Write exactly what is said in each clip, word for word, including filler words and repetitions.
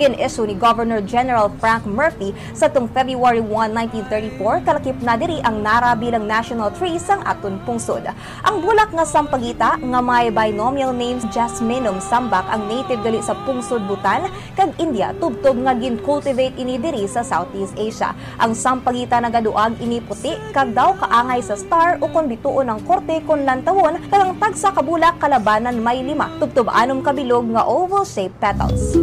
Gin-issue ni Governor General Frank Murphy sa tung February one, nineteen thirty-four, kalakip na diri ang nara bilang national tree sang aton pungsod. Ang bulak nga sampagita nga may binomial name Jasminum sambac ang native gali sa pungsod Bhutan kag India, tubtob nga gin-cultivate ini diri sa Southeast Asia. Ang sampagita nagaduag ini puti kag daw kaangay sa star ukon bituon ang korte kon lantawon, kag ang tagsa ka bulak kalabanan may lima, tubtob anom ka bilog nga oval-shaped petals.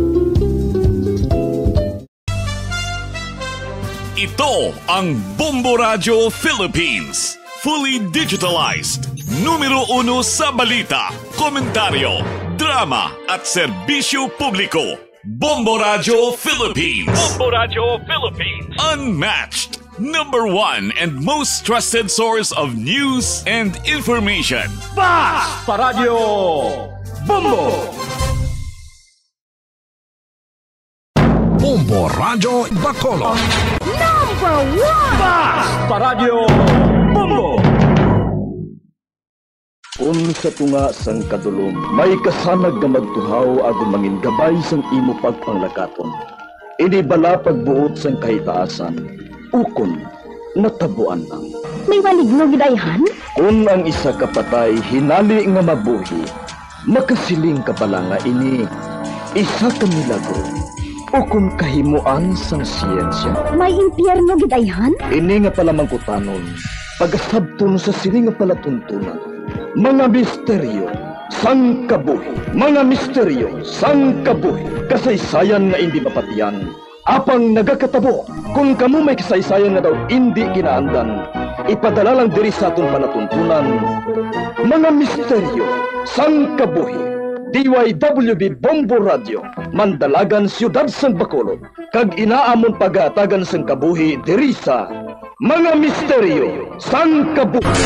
Ito ang Bombo Radyo Philippines. Fully digitalized. Numero uno sa balita, komentaryo, drama, at serbisyo publiko. Bombo Radyo Philippines. Bombo Radyo Philippines. Unmatched. Number one and most trusted source of news and information. Bas pa Radyo Bombo! Bombo Radyo Bacolod. Number one! Bas pa Radyo Bombo! Kon sa tunga sang kadulom may kasanag nga magtuhaw agod mangin gabay sang imo pagpanglakaton, ini bala pagbuot sang kahitaasan, ukon natabuan lang. May maligno gid ayhan? Kon ang isa ka patay hinali nga mabuhi, makasiling ka bala nga ini isa ka milagro, ukon kahimoan sang siyensya? May impyerno gid ayhan? Ini nga palamangkutanon, pagasabton sa sini nga palatuntunan. Mga misteryo sang kabuhi. Mga misteryo sang kabuhi. Kasaysayan nga indi mapatian, apang nagakatabo. Kon kamo may kasaysayan nga daw indi kinaandan, ipadala lang diri sa aton palatuntunan. Mga misteryo sang kabuhi. D Y W B Bombo Radio, Mandalagan, Siyudad sang Bacolod, kag inaamon pagahatagan sang kabuhi diri sa Mga Misteryo sang Kabuhi.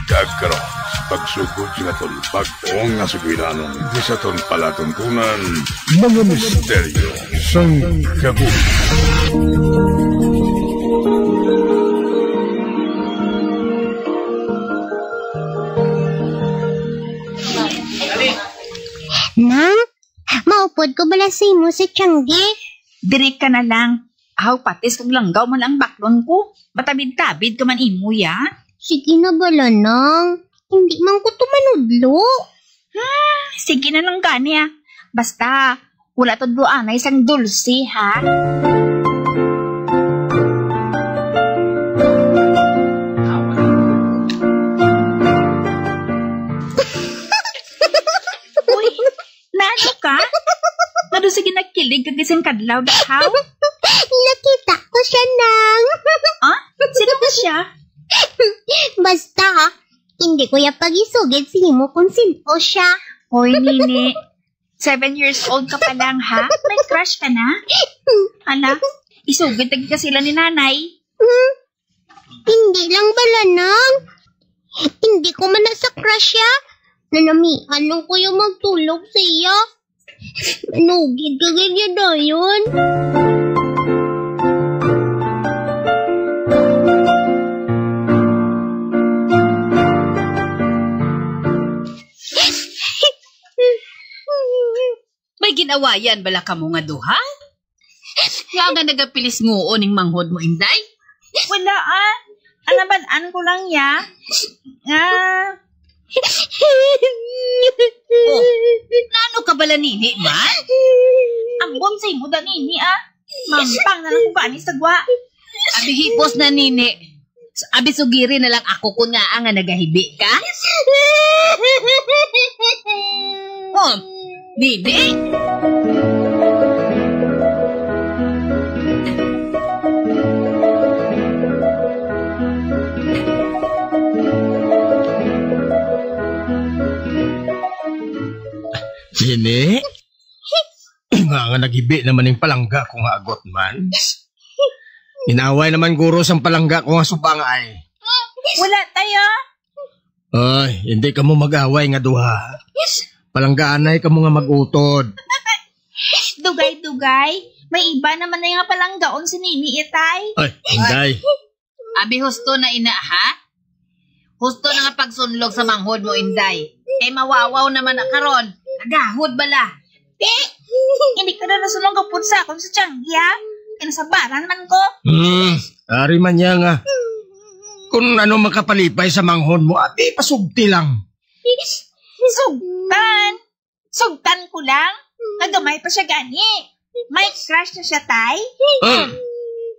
Kag karon, sa pagsugod sing aton bag-o nga sugilanon, di sa aton palatuntunan, Mga Misteryo sang Kabuhi. Nang, maupod ko bala sa imo sa tiyanggi? Diri ka na lang. Aw, patis kag langgaw man ang baklon ko. Matabid-tabid ka man imo, ya. Sige na bala, Nang. Hindi man ko to manudlo. Hmm, sige na lang gani, ah. Basta, wala to duanay sang dulce, ha? Uy, naano ka? Ano, sige, nagkilig ka kasi kadlaw, dahaw? Nakita ko siya, Nang. Ah? Sino ba siya? Basta, ha, hindi ko ya pagisugid sa imo kung sin-o siya. Hoy, Nini. Seven years old ka pa lang, ha? May crush ka na? Ala, isugid lagi ka sila ni nanay. Hmm? Hindi lang bala, Nang. Hindi ko man na sa crush ya. Nanamian lang ko yung magtulog sa iya. Manugid ka gid ya dayon. May gin-awayan bala kamo nga duha? Nga nga nagapilis nguon ning manghod mo, Inday? Wala, ah. Alaban-an ko lang ya. Nga. Oh, nano ka bala nini, man? Ambon sa imo da nini, ah. Mampang na lang ko gani sa gwa. Abi, hipos na nini. Abi, sugiri na lang ako kun ngaa nga nagahibi ka. Oh, bibi. Sini? Nga nga naghibi naman ning palangga ko nga agot man. Inaway naman guro sang palangga ko nga subang ay. Wala tayo. Ay, hindi kamo mag-away nga duha. Palanggaanay kamo nga mag-utod. Dugay-dugay. May iba naman na nga palanggaon si Nini, itay. Ay, Inday. Abi, husto na ina, ha? Husto na nga pagsunlog sa manghod mo, Inday. Kay mawawaw naman na karon. Nagahod bala. Ti, hindi ka na nasunlog upod sa akon sa tiyanggi, ha? Kay nasabaran man ko. Hmm, ari man niya nga. Kung ano makapalipay sa manghod mo, abi, pasugti lang. Sugtan. Sugtan ko lang. Nagamay pa siya gani. May crush na siya, tay. Ah,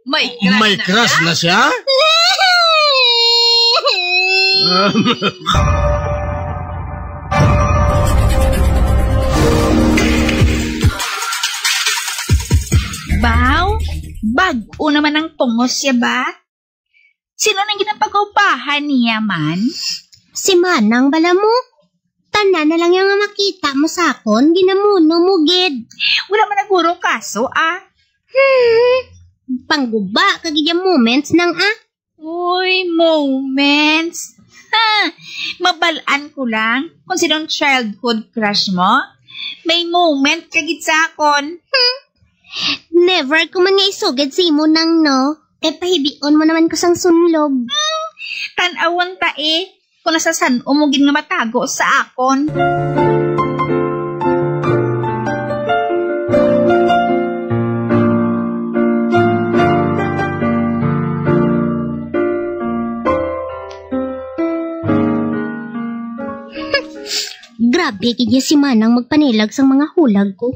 May crush may na crush siya? Na siya? Baw, bag-o naman ang pungos siya ba? Sino nang ginapagaupahan niya man? Si Manang bala mo? Tanan na lang yang makita mo sa akon, ginamuno mo gid. Wala man naguro kaso, ah. Hmm, pangguba ka gid yang moments nang, ah. Uy, moments. Ha, mabal-an ko lang kung sinong childhood crush mo. May moment ka gid sa akon. Hmm. Never ko man nga isugid sa imo nang, no? Kay pahibion mo naman ko sang sunlog. Hmm, tan-awon ta, eh, kung nasasan-o mo gid nga matago sa akon. Grabe gid niya si Manang magpanilag sang mga hulag ko.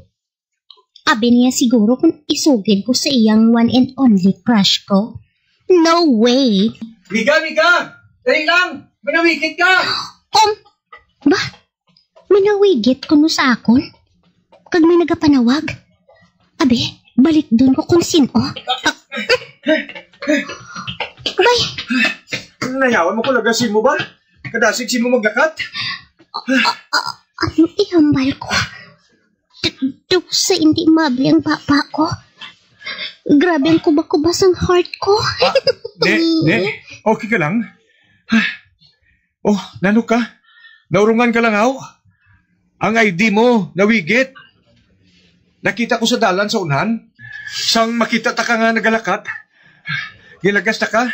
Abi niya siguro kung isugid ko sa iyang one and only crush ko. No way! Miga, miga! Dali lang! May nawigit ka! Um, ba? May nawigit kuno sa akon? Kag may nagapanawag? Abi, balikdon ko kung sin-o. Bay! Nayawan mo ko lagas mo ba? Kadasig si mo maglakat? Anong ihambal ko? Daw sa hindi mabli ang baba ko. Grabe ang kuba-kuba sang heart ko. Ah, ne, ne, okay ka lang? Oh, nano ka? Naurungan ka lang, aw? Ang I D mo, nawigit. Nakita ko sa dalan sa unahan. Sang makita ta ka nga nagalakat, gilagas ta ka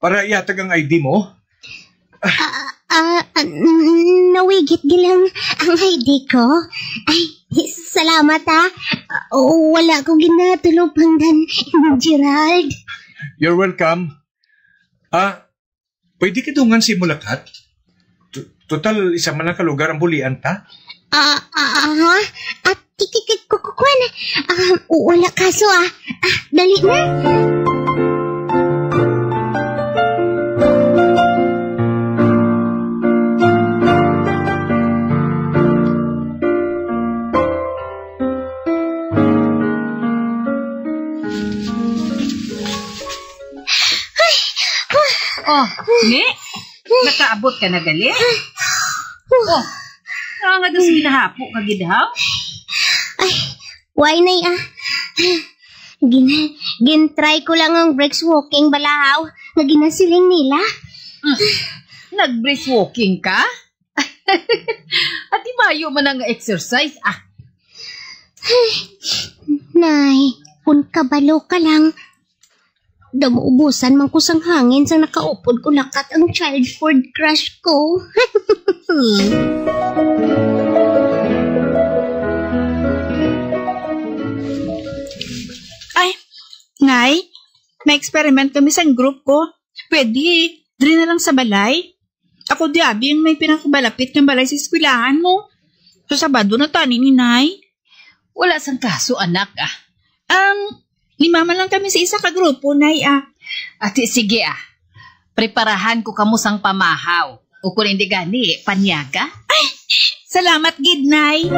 para ihatag ang I D mo. Ah, ah, ah, n-, nawigit gid lang ang I D ko. Ay, salamat, ha. Wala ko ginatulog pangdan, Gerald. You're welcome. Ah, pwede ka dungan si Mulakat? Tu-, total, isa man lang ka lugar ang bulian ta. Ah, ah, ah, ha? At kikikik ko, ko, kuwan. Ah, wala kaso, ah. Ah, dali na. Oh, ni? Nakaabot ka na gali? Oh, nga daw sige nahapo ka gid, haw? Ay, why na, ah? Gin-, gin-try ko lang ang brisk walking bala, haw, nga ginasiling nila. Mm. Nag-brisk walking ka? Ati bayo man ang exercise, ah. Nay, kung kabalo ka lang, daw maubusan man ko sang hangin sang nakaupod ko lakat ang childhood crush ko. Ay, Nay, may experiment kami sang group ko. Pwede, diri na lang sa balay. Ako di abi ang may pinakabalapit nga balay sa eskwelahan mo. Sa Sabado na tani ni Nay. Wala sang kaso, anak, ah. Ang, lima man lang kami sa isa ka grupo, Nay, ah. Ati, sige, ah. Preparahan ko kamo sang pamahaw. O kung hindi gani, panyaga. Ay, salamat gid, Nay.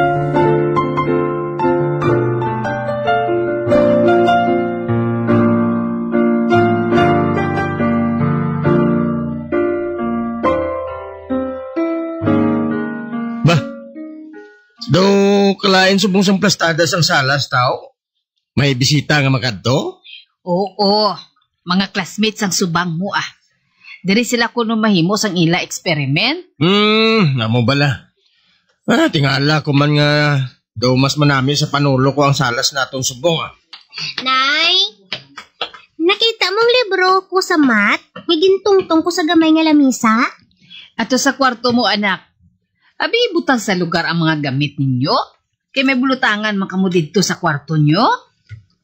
Ba? Daw kalain subong sang plastada sang sala sa tao? May bisita nga makadto? Oo, mga classmates ang subang mo, ah. Diri sila kuno mahimo sang ila experiment? Hmm, amo bala. Ah, tingala ko man nga daw mas manami sa panulo ko ang salas naton subong, ah. Nay, nakita mo ang libro ko sa math nga gintungtong ko sa gamay nga lamisa? Ato sa kwarto mo, anak. Abi, butang sa lugar ang mga gamit ninyo. Kay may bulutangan man kamo didto sa kwarto nyo.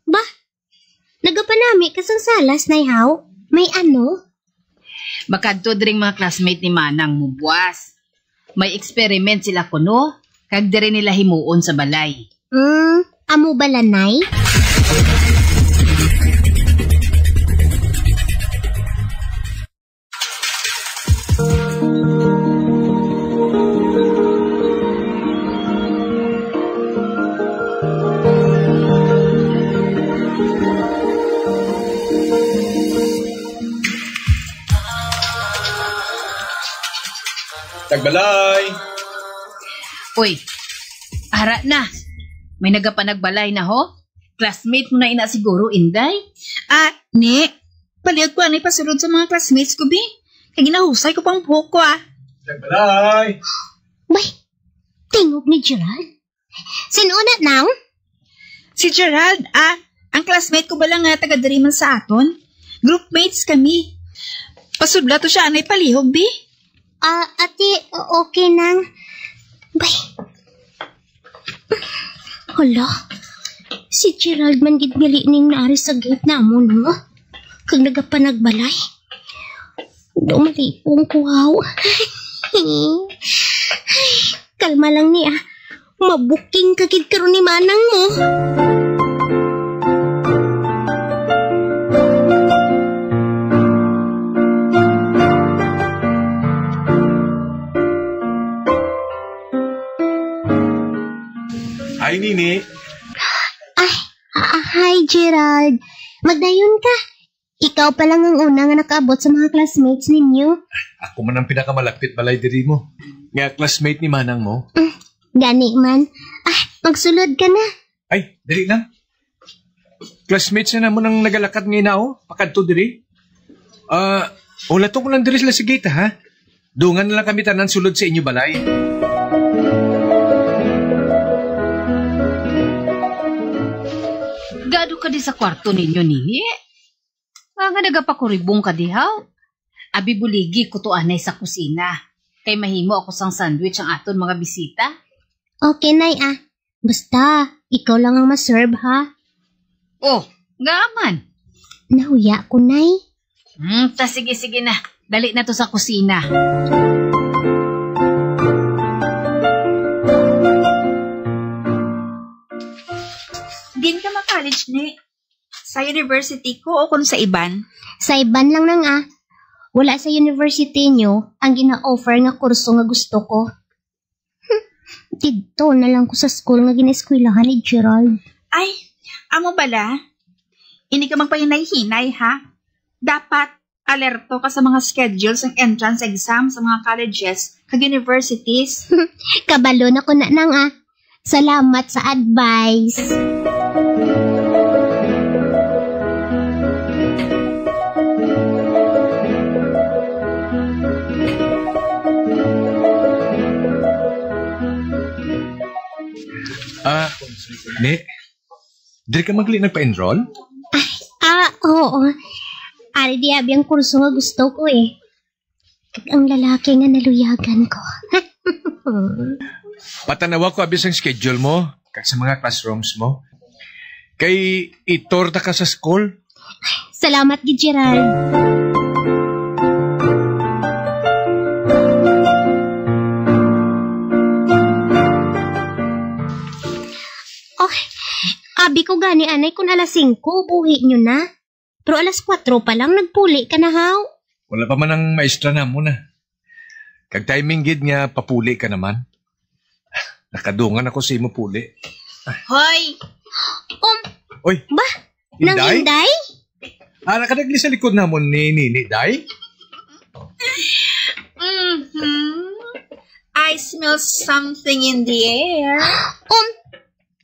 Bah, nagapanami ka sang salas, Nay, haw? May ano? Makadto dring mga classmate ni Manang mo buwas. May experiment sila kuno, kag diri nila himuon sa balay. Hmm, amo bala, Nay? Tagbalay! Uy, ara na. May nagapanagbalay na, ho? Classmate mo na ina siguro, Inday? Ah, ni, palihog ko anay pasulod sa mga classmates ko, bi. Kay ginahusay ko pang buhok ko, ah. Tagbalay! Bay, tingog ni Gerald. Sin-o na, nang? Si Gerald, ah, ang classmate ko bala nga taga diri man sa aton. Groupmates kami. Pasudla to siya anay palihog, bi. Ah, ate, o-, okay, nang. Bay. Hala, si Gerald man gid gali ning naari sa gate namon, no? Kag nagapanagbalay. Daw malipong ko, haw. Kalma lang ni, ah. Mabuking ka gid karon ni manang mo. Hi, Nini. Ay, ah, hi, Gerald. Magdayon ka. Ikaw pa lang ang una nga nakaabot sa mga classmates ninyo. Ako man ang pinakamalapit balay diri mo. Nga classmate ni manang mo. Mm, gani man. Ah, magsulod ka na. Ay, dali lang. Classmates na namon ang nagalakad nga inao, pakadto diri. Ah, ulaton ko lang diri sila sa gate, ha? Dungan na lang kami tanan sulod sa inyo balay. Gado ka di sa kwarto ninyo, Nini? Nga, nga nagapakuribong ka dihaw? Abi, buligi ko to anay sa kusina, kay mahimo ako sang sandwich ang aton mga bisita. Okay, Nay, ah. Basta, ikaw lang ang ma-serve, ha? Oh, nga man. Nahuya ko, Nay. Hmm, ta sige, sige na. Dali na to sa kusina. Din ka ma-college ni? Sa university ko o kung sa iban? Sa iban lang nang, ah. Wala sa university nyo ang gina-offer nga kurso nga gusto ko. Didto na lang ko sa school nga ginaeskwelahan ni Gerald. Ay, amo bala? Ini ka magpahinay-hinay, ha? Dapat alerto ka sa mga schedule sang entrance exam sa mga colleges kag universities. Kabalo na ko na nang, ah. Salamat sa advice. Ah, ni, diri ka man gali nagpa-enroll? Ay, ah, oo. Ari di abi ang kurso nga gusto ko, eh. Kag ang lalaki nga naluyagan ko. Patanawa ko abi sang schedule mo, kag sa mga classrooms mo. Kay itorta ka sa school. Salamat gid, Gerald. Oh, abi ko gani anay kun alas singko, buhi nyo na. Pero alas kuwatro pa lang, nagpuli ka na, haw? Wala pa man ang maestra namon, ah. Kag timing gid nga papuli ka naman. Nakadungan ako sa imo puli. Hoy! Um, Oy, ba? Nang Inday? Inday? Ara ka nagli sa likod namon ni Nini, Day? Mm-hmm. I smell something in the air. Um,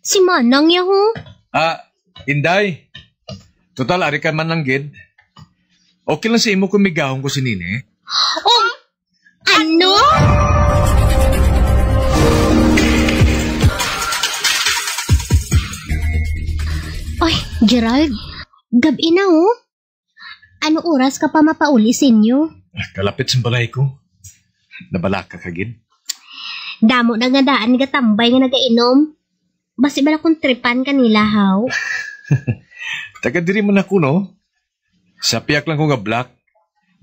si Manang ya, ho? Ah, Inday. Total, ari ka man lang gid. Okay lang sa imo kung migahon ko si Nini? Oh, ano? Oy, Gerald, gab-i na, oh. Ano oras ka pa mapauli sa inyo? Ah, kalapit sa balay ko. Nabalaka ka gid. Damo na nga daan gatambay nga nagainom. Basi bala kung tripan ka nila, haw? Taga diri man ako, no? Sapiak lang ko nga black.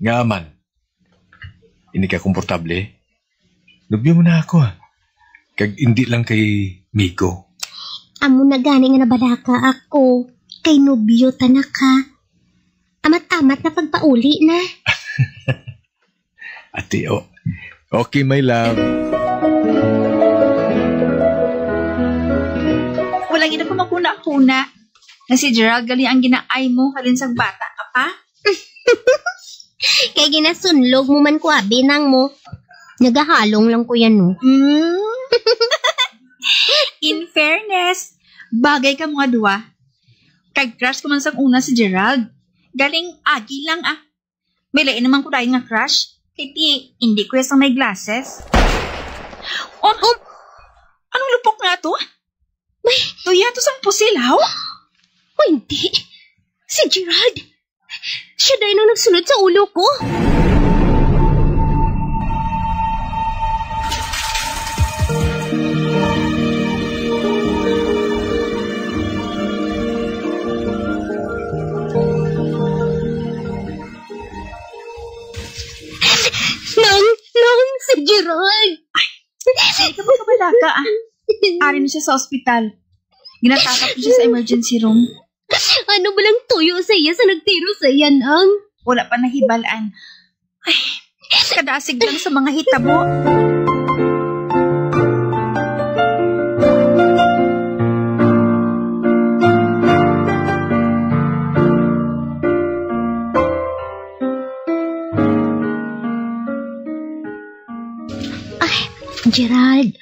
Nga man. Hindi ka komportable? Nobyo mo na ako, ah. Kag hindi lang kay Migo. Amo na gani nga nabalaka ako. Kay nobyo ta na ka. Amat-amat na pagpauli na. Ati, oh. Okay, my love. Wala gid ako makunahuna nga si Gerald gali ang ginaay mo halin sang bata ka pa. Kay ginasunlog mo man ko, abi, nang mo. Nagahalong lang ko yan, no? Mm. In fairness, bagay ka mga duwa. Kag crush ko man sang una si Gerald. Galing agi lang, ah. May lain naman ko dayon nga crush. Kay ti, hindi ko ya sang may glasses. Oh, oh, anong lupok nga to? May tuya to sang pusil, haw? Oh, hindi. Si Gerald. Siya dayon ang nagsulod sa ulo ko. Nang, nang, si Gerald. Ay, hindi ka magkabalaka, ah. Ari na siya sa ospital. Ginatakap ko siya sa emergency room. Ano ba lang tuyo sa iya sa nagtiro sa iya, nang? Wala pa nahibalaan. Ay, kadasig lang sa mga hitabo. Ay, Gerald,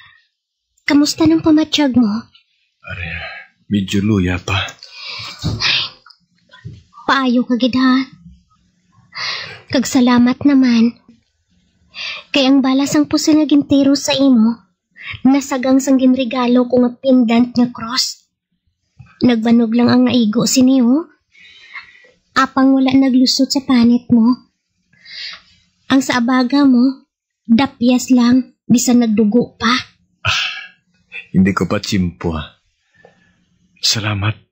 kamusta nang pamatyag mo? Are, medyo luya pa. Paayo ka gid, ha? Kag salamat naman. Kay ang bala sang pusil nga gintiro sa imo, nasagang sang ginregalo ko nga pendant nga cross. Nagbanog lang ang naigo sini, oh. Apang wala naglusot sa panit mo. Ang sa abaga mo, dapyas lang, bisan nagdugo pa. Ah, hindi ko pa tiyempo, ah. Salamat.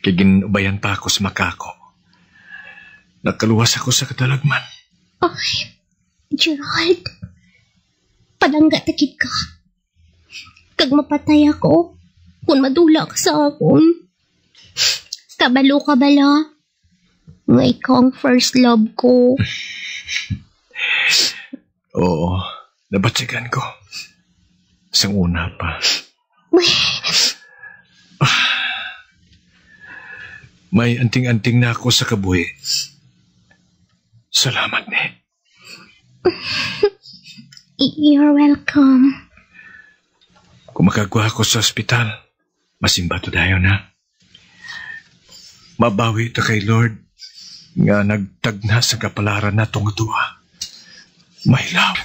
Kay gin-ubayan pa ako sa makako. Nakaluwas ako sa kadalagman. Ay, Gerald. Palangga ta gid ka. Kag mapatay ako kung madula ka sa akon. Kabalo ka bala nga ikaw ang first love ko? Oo, nabatyagan ko. Sang una pa. May anting-anting na ako sa kabuhi. Salamat ni. You're welcome. Kung makagwa ako sa ospital, masimba to dayon, ha? Mabawi ta kay Lord nga nagtagna sa kapalaran nato nga duha. My love.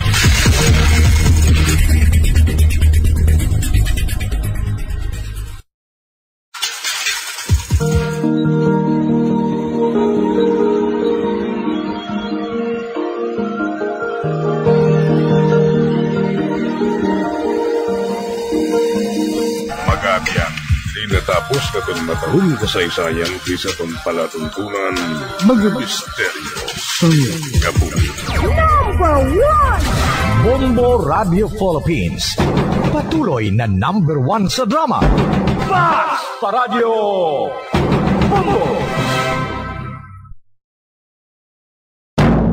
Magabyan, di natapos naton matahong kasaysayan kay sa aton palatuntunan, mga misteryo sang kabuhi. Number one! Bombo Radio Philippines. Patuloy na number one sa drama. Basta Radyo Bombo!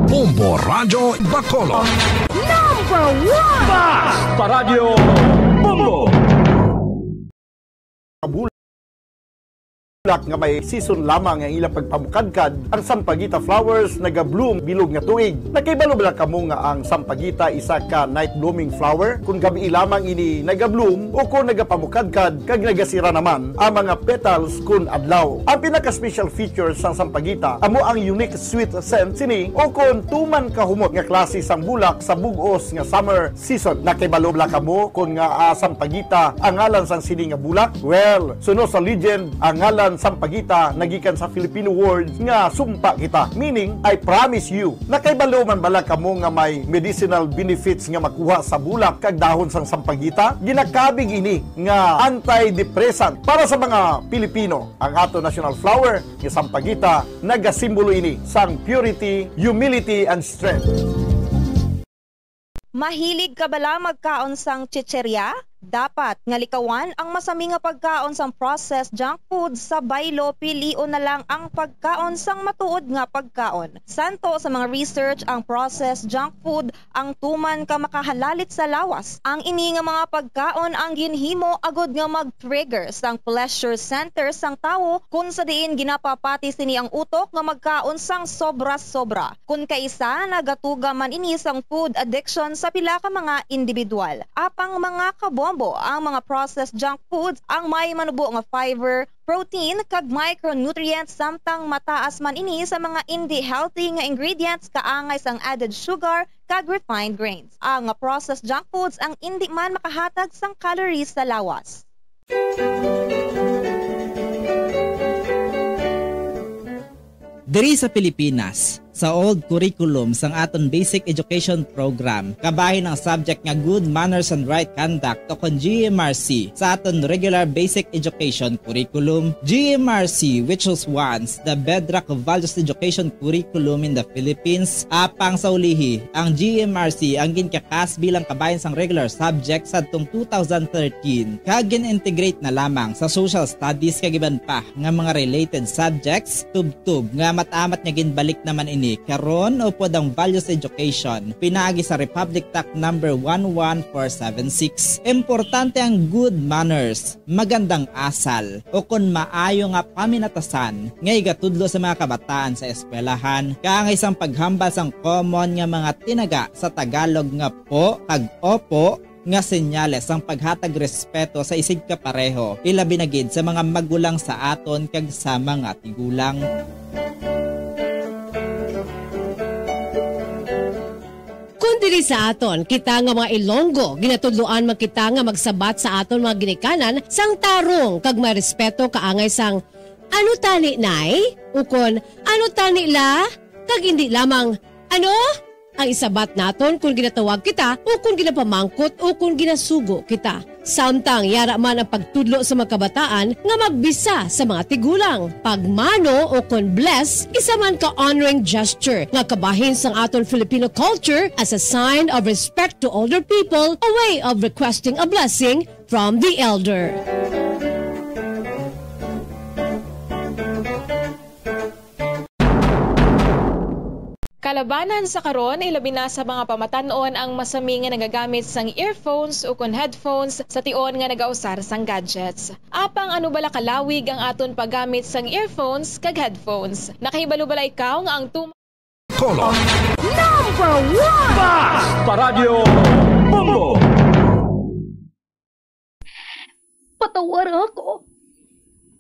Bombo Radyo Bacolod. Number one! Basta Radyo Bombo! Bulak nga may season lamang ang ilang pagpamukadkad, ang sampaguita flowers nagabloom bilog nga tuig. Nakahibalo bala kamo nga ang sampaguita isa ka night blooming flower? Kung gabii lamang ini nagabloom o kung nagapamukadkad kag nagasira naman ang mga petals kun adlaw. Ang pinaka-special feature sang sampaguita amo ang unique sweet scent sini o kon tuman kahumot nga klase sang bulak sa bug-os nga summer season. Nakahibalo bala kamo kon ngaa sampaguita ang ngalan sang sini nga bulak? Well, suno sa legend, ang ngalan sampaguita nagikan sa Filipino word nga sumpa kita, meaning I promise you. Nakahibalo man bala kamo nga may medicinal benefits nga makuha sa bulak kag dahon sang sampaguita? Ginakabig ini nga antidepressant para sa mga Pilipino. Ang ato national flower nga sampaguita, nagasimbolo ini sang purity, humility, and strength. Mahilig ka bala magkaon sang chicheria? Dapat nga likawan ang masami nga pagkaon sang processed junk food sa baylo, pilion na lang ang pagkaon sang matuod nga pagkaon. Santo sa mga research, ang processed junk food ang tuman ka makahalalit sa lawas. Ang ini nga mga pagkaon ang ginhimo agud nga mag-trigger sang pleasure center sang tawo, kun sa diin ginapapati sini ang utok nga magkaon sang sobra-sobra. Kun kaisa, nagatuga man ini sang food addiction sa pila ka mga individual. Apang mga kabombo, ang mga processed junk foods ang may manubo nga fiber, protein, kag micronutrients, samtang mataas man ini sa mga indi healthy nga ingredients kaangay sang added sugar kag refined grains. Ang processed junk foods ang indi man makahatag sang calories sa lawas. Diri sa Pilipinas, sa old curriculum sang aton basic education program, kabahin ang subject nga good manners and right conduct o kon G M R C sa aton regular basic education curriculum. G M R C, which was once the bedrock of values education curriculum in the Philippines, apang sa ulihi, ang G M R C ang ginkakas bilang kabahin sang regular subject sadtong two thousand thirteen, kag gin-integrate na lamang sa social studies kag iban pa nga mga related subjects, tubtob nga amat-amat nga ginbalik naman ini karon upod ang values education pinaagi sa Republic Act number one one four seven six. Importante ang good manners, magandang asal, o kon maayo nga paminatasan nga igatudlo sa mga kabataan sa eskwelahan, kaangay sang paghambal sang common nga mga tinaga sa Tagalog nga po kag opo, nga senyales sang paghatag respeto sa isigkapareho, ilabi na gid sa mga magulang sa aton kag sa mga tigulang. Kon diri sa aton, kita nga mga Ilonggo, ginatudloan man kita nga magsabat sa aton mga ginikanan sang tarong kag may respeto kaangay sang, "Ano tani, Nay?" ukon, "Ano tani, La?" kag indi lamang, "Ano?" ang isabat naton kon ginatawag kita o kon ginapamangkot o kon ginasugo kita. Samtang yara man ang pagtudlo sa mga kabataan nga magbisa sa mga tigulang. Pagmano o kon bless, isa man ka honoring gesture nga kabahin sang aton Filipino culture as a sign of respect to older people, a way of requesting a blessing from the elder. Kalabanan sa karon, ilabi na sa mga pamatan-on ang masami nga nagagamit sang earphones ukon headphones sa tion nga nagausar sang gadgets. Apang ano bala kalawig ang aton paggamit sang earphones kag headphones? Nakahibalo bala ikaw nga ang tuma- Tolo. Number one! Basta Radyo Bombo! Patawara ako.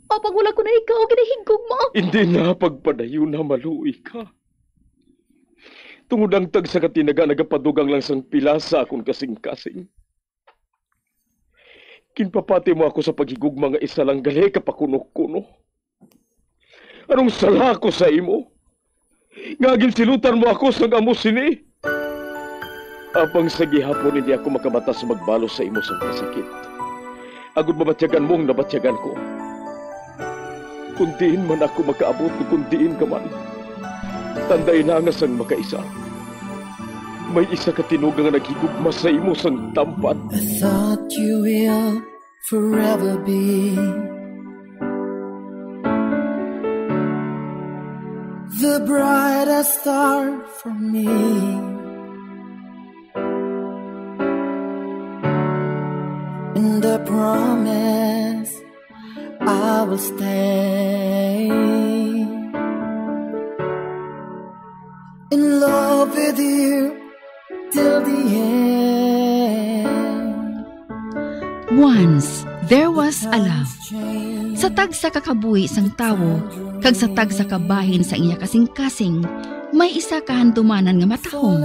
Apang wala ko na ikaw ginahigugma. Hindi na, pagpadayon na, maluoy ka. Tungod ang tagsa ka tinaga nagapadugang lang sang pila sa akon kasing-kasing. Ginpapati mo ako sa paghigugma nga isa lang gali ka pakuno-kuno. Anong sala ko sa imo? Nga ginsilutan mo ako sang amo sini? Apang sa gihapon hindi ako makabata sa magbalos sa imo sang kasakit, agod mabatyagan mo ang nabatyagan ko. Kung diin man ako makaabot o kung diin ka man, tandai na nga sang makaisa, may isa ka tinuga nga naghigugma sa imo sang tampad. I thought you will forever be the brightest star for me. And I promise I will stay in love with you till the end. Once there was a love. Sa tagsa ka kabuhi sang tawo kag sa tagsa ka bahin sang iya kasingkasing, may isa ka handumanan nga matahom,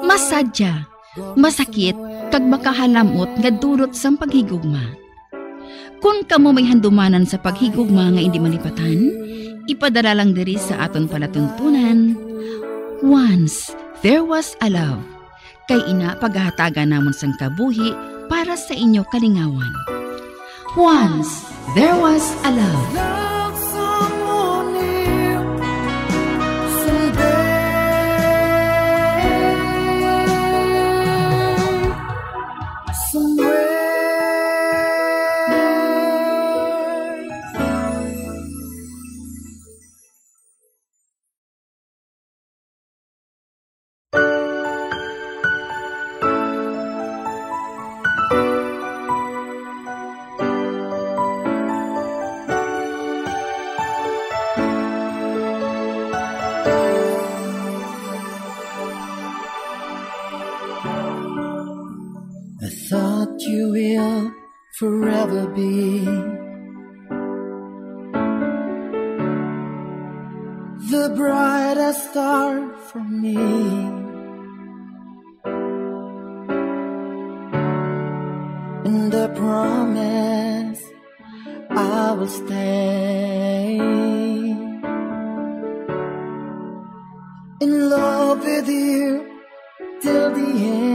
masadya, masakit, kag makahalamot nga dulot sang paghigugma. Kon kamo may handumanan sa paghigugma nga indi malipatan, ipadala lang diri sa aton palatuntunan, Once There Was a Love, kay ina pagahatagan namon sang kabuhi para sa inyo kalingawan. Once There Was a Love. Love someone new someday. Somewhere. I thought you will forever be the brightest star for me. And I promise I will stay in love with you till the end.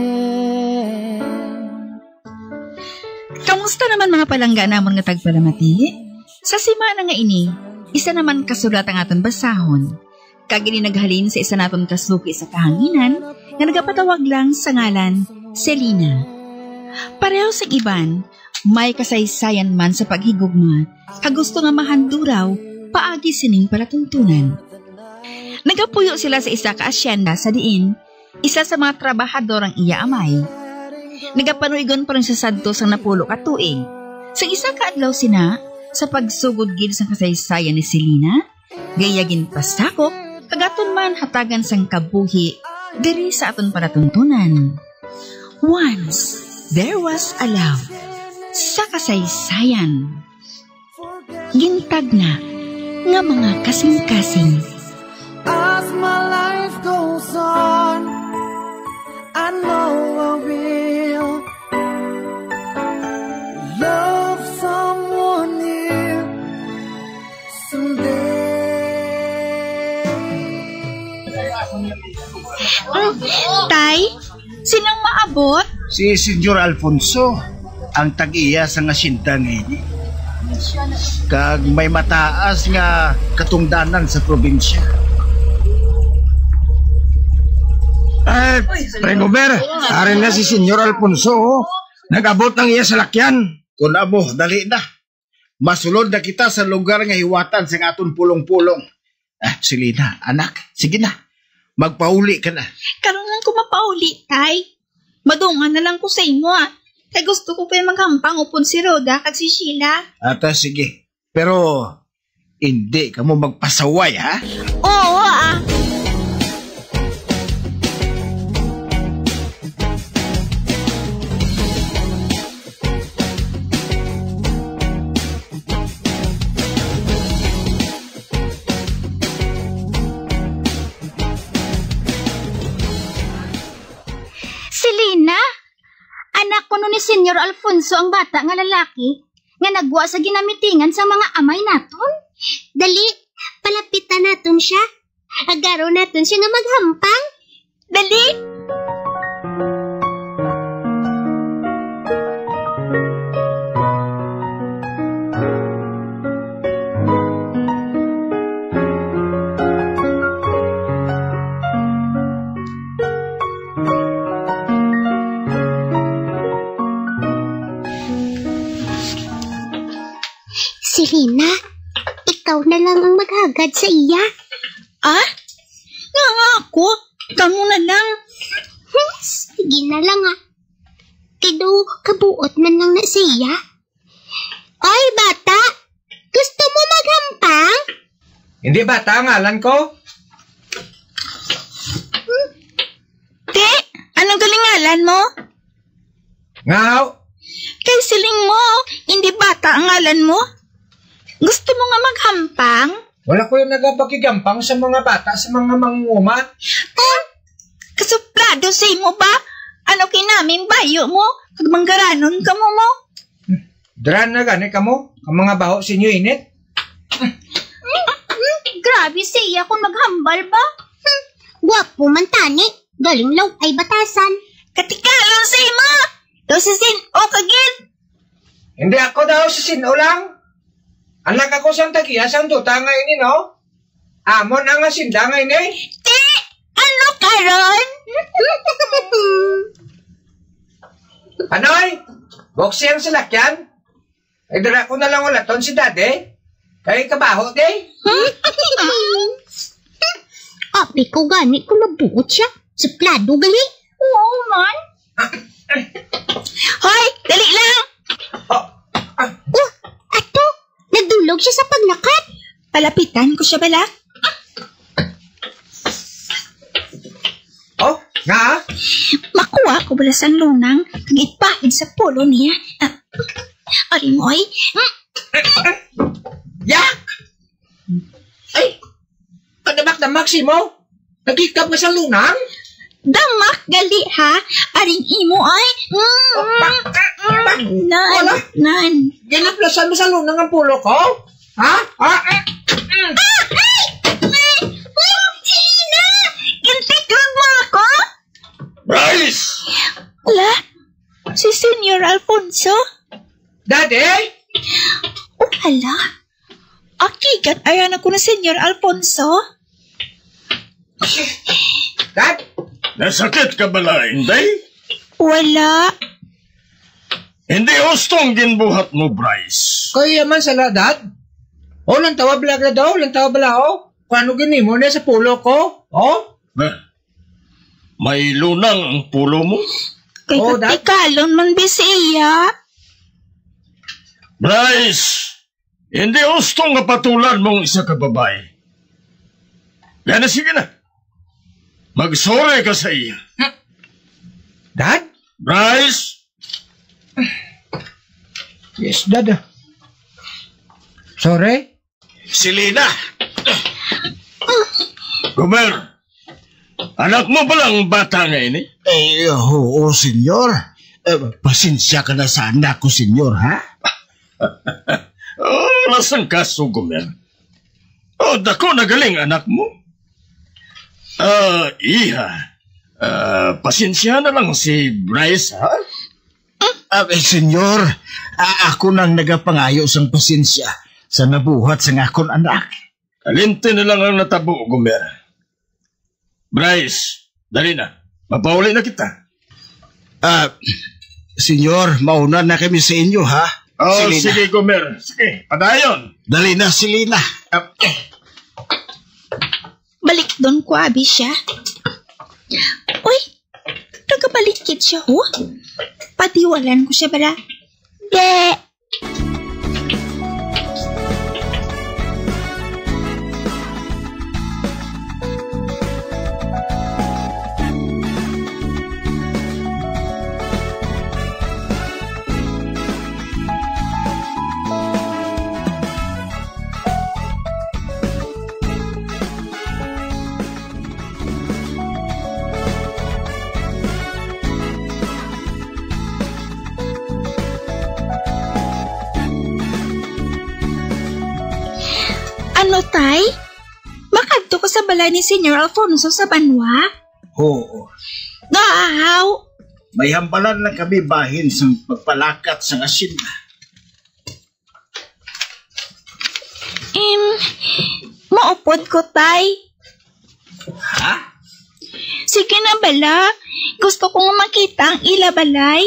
Kamusta naman, mga palangga namon nga tagpalamati? Sa simana nga ini, isa naman ka sulat ang aton basahon, kag ini naghalin sa isa naton ka suki sa kahanginan nga nagapatawag lang sa ngalan Selina. Pareho sang iban, may kasaysayan man sa paghigugma kag gusto nga mahanduraw paagi sining palatuntunan. Nagapuyo sila sa isa ka asyenda sa diin isa sa mga trabahador ang iya amay. Nagapanuigon pa rin siya sadto sang napulo ka tuig. Sa isa ka adlaw sina, sa pagsugod gid sang kasaysayan ni Selina, gaya ginpasakop, kag aton man hatagan sang kabuhi diri sa aton palatuntunan. Once There Was a Love sa kasaysayan. Gintagna nga mga kasingkasing. As my life goes on, I know I will love someone new someday. Mm, Tay, sinong maabot? Si Senyor Alfonso, ang tag-iya sang asyenda nga ini. Kag may mataas nga katungdanan sa probinsya. Eh, Pring Omer, ari na si Senyor Alfonso, oh. Nag-abot ang iya salakyan. Kun amo, dali na. Masulod na kita sa lugar nga hiwatan sang aton pulong-pulong. Ah, Selina, anak, sige na. Magpauli ka na. Karon lang ko mapauli, Tay. Madungan na lang ko sa imo, ah. Kay gusto ko pa maghampang upod si Rhoda kag si Sheila. Ata, sige. Pero, hindi kamo magpasaway, ha? Oo, ah. Selina, anak kuno ni Senyor Alfonso ang bata nga lalaki nga nagwa sa ginamitingan sang mga amay naton? Dali, palapitan naton sia. Agaron naton sia nga maghampang. Dali! Selina, ikaw na lang ang maghagad sa iya. Ah? Nga nga ako? Kamo na lang. Hmm, sige na lang, ah. Kay daw kabuot man lang na sa iya. Oy, bata! Hindi bata ang ngalan ko? Ti, anong galing ngalan mo? Ngaw? Kay siling mo, hindi bata ang ngalan mo? Gusto mo nga maghampang? Wala ko yung nagapakigampang sa mga bata, sa mga mangunguma. Hmm? Kasuplado sa imo ba? Ano kinaming bayo mo? Kag manggaranon ka mo mo? Dira na gani kamo, ang mga baho sa inyo init. Hmm, hmm, grabe siya kung maghambal ba? Hmm, gwapo man tani, galing law ay batasan. Katikalon sa imo! Daw si Sin-o ka gid! Hindi ako daw si Sin-o lang. Anak ako sang tagiya sang duta nga ini, no? Amon ang asinda nga ini. Ti, ano karon? Panoy, boksi ang salakyan. Ay, dira ko na lang ulaton si Daddy. Kay kabaho, di. Abi ko gani kung nabuot siya. Suplado gali. Oo man. Hoy, dali lang. Oh, ah. Oh, ato, nagdulog siya sa paglakat. Palapitan ko siya bala. Oh, nga? Makuha ko bala sang lunang kag ipahid sa pulo niya. Ah, ari mo, oy. Yak! Ay, padamak-damak si mo. Nagikap nga sa lunang? Damak gali, ha? Aring imo, ay. Mm, mm, mm, nan, wala. Nan. Ginaplasan mo sa lunang ang pulo ko? Ha? Ha? Ah, ay! Ay! Ay! Sina? Gintiklod mo ako? Bryce! Ala, si Senyor Alfonso? Daddy? Oh, hala. Akigat ayan ako na Senyor Alfonso. Dad? Nasakit ka bala, Inday? Wala. Hindi husto ang ginbuhat mo, Bryce. Kaya man sala, Dad. Oh, lang tawa bala ka daw, lang tawa bala, oh. Kung ano ginimo niya sa pulo ko, oh? Eh, may lunang ang pulo mo? Kay Oh, Dad? Katikalon man, bisiya. Bryce, hindi husto nga patulan mong isa ka babae. Gana, sige na. Mag-sorry ka sa iya. Dad? Bryce? Yes, Dad. Sorry? Selena! Gomer, anak mo ba lang bata nga ini? Eh, oo, senyor. Eh, pasensya ka na sa anak ko, senyor, ha? Oh, lasang kaso, Gomer. Oh, dako na galing anak mo. Ah, iha. Ah, pasensya na lang si Bryce, ha? Ah, eh, senyor, ah, ako nang nagapangayo sang pasensya sa nabuhat sang akon anak. Kalimti na lang ang natabo, Gomer. Bryce, dali na. Mapauli na kita. Ah, senyor, mauna na kami sa inyo, ha? Oh, Selena. Sige, Gomer. Sige, padayon. Dali na, Selena. Ah, eh. Balik doon ko, abi siya. Uy, nagabalik gid siya, ho. Patiwalan ko siya, bala. Be! Ano, tay? Makadto ko sa balay ni Senyor Alfonso sa banwa? Oo. Gaahaw. May hambalan lang kami bahin sang pagpalakat sang asyenda. Im, maupod ko, tay. Ha? Sige na bala. Gusto ko nga makita ang ila balay.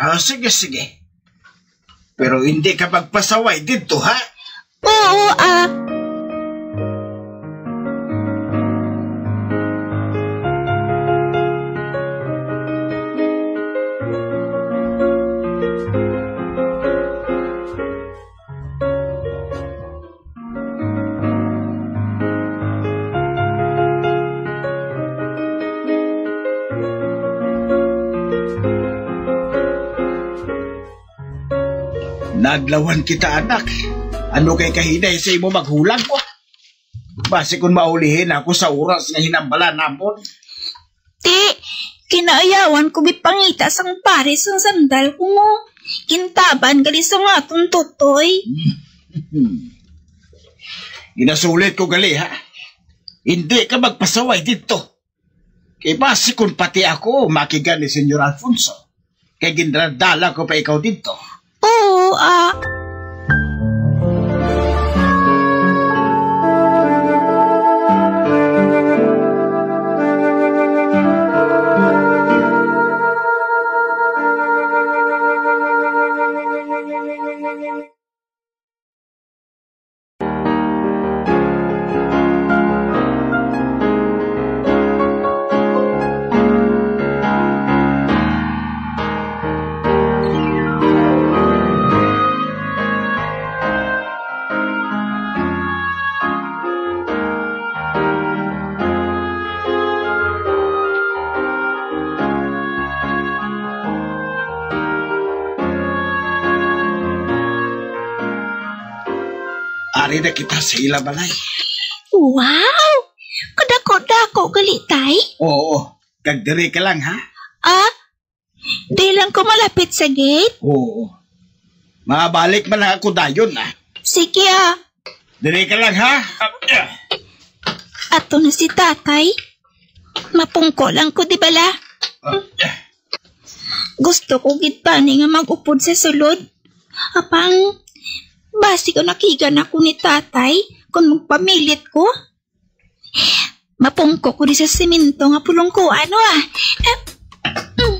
Ah, sige, sige. Pero hindi ka magpasaway dito, ha? Oo, ah. Naadlawan kita, anak. Ano kay kahinay sa imo maghulag ko? Basi kung maulihin ako sa oras nga hinambalan namon. Ti, kinaayawan ko gipangita sang pares sang sandal ko mo. Kintaban gali sang aton tutoy. Ginasulit ko gali, ha? Hindi ka magpasaway dito. Kay basi kung pati ako makiga ni Senyor Alfonso, kay gindala ko pa ikaw dito. Oo, ah. Ari na kita sa ila balay. Wow! Kadako-dako gali, tay? Oo. Kag diri ka lang, ha? Ah, di lang ko malapit sa gate? Oo. Mabalik man lang ako dayon, ah. Sige, ah. Diri ka lang, ha? Ato na si tatay. Mapungko lang ko, di bala? Ah. Gusto ko gid tani nga mag-upod sa sulod. Apang, basi ko nakigan ako ni tatay kung magpamilit ko. Mapungko ko di sa simento nga pulungkuan, no, ah. Eh, mm.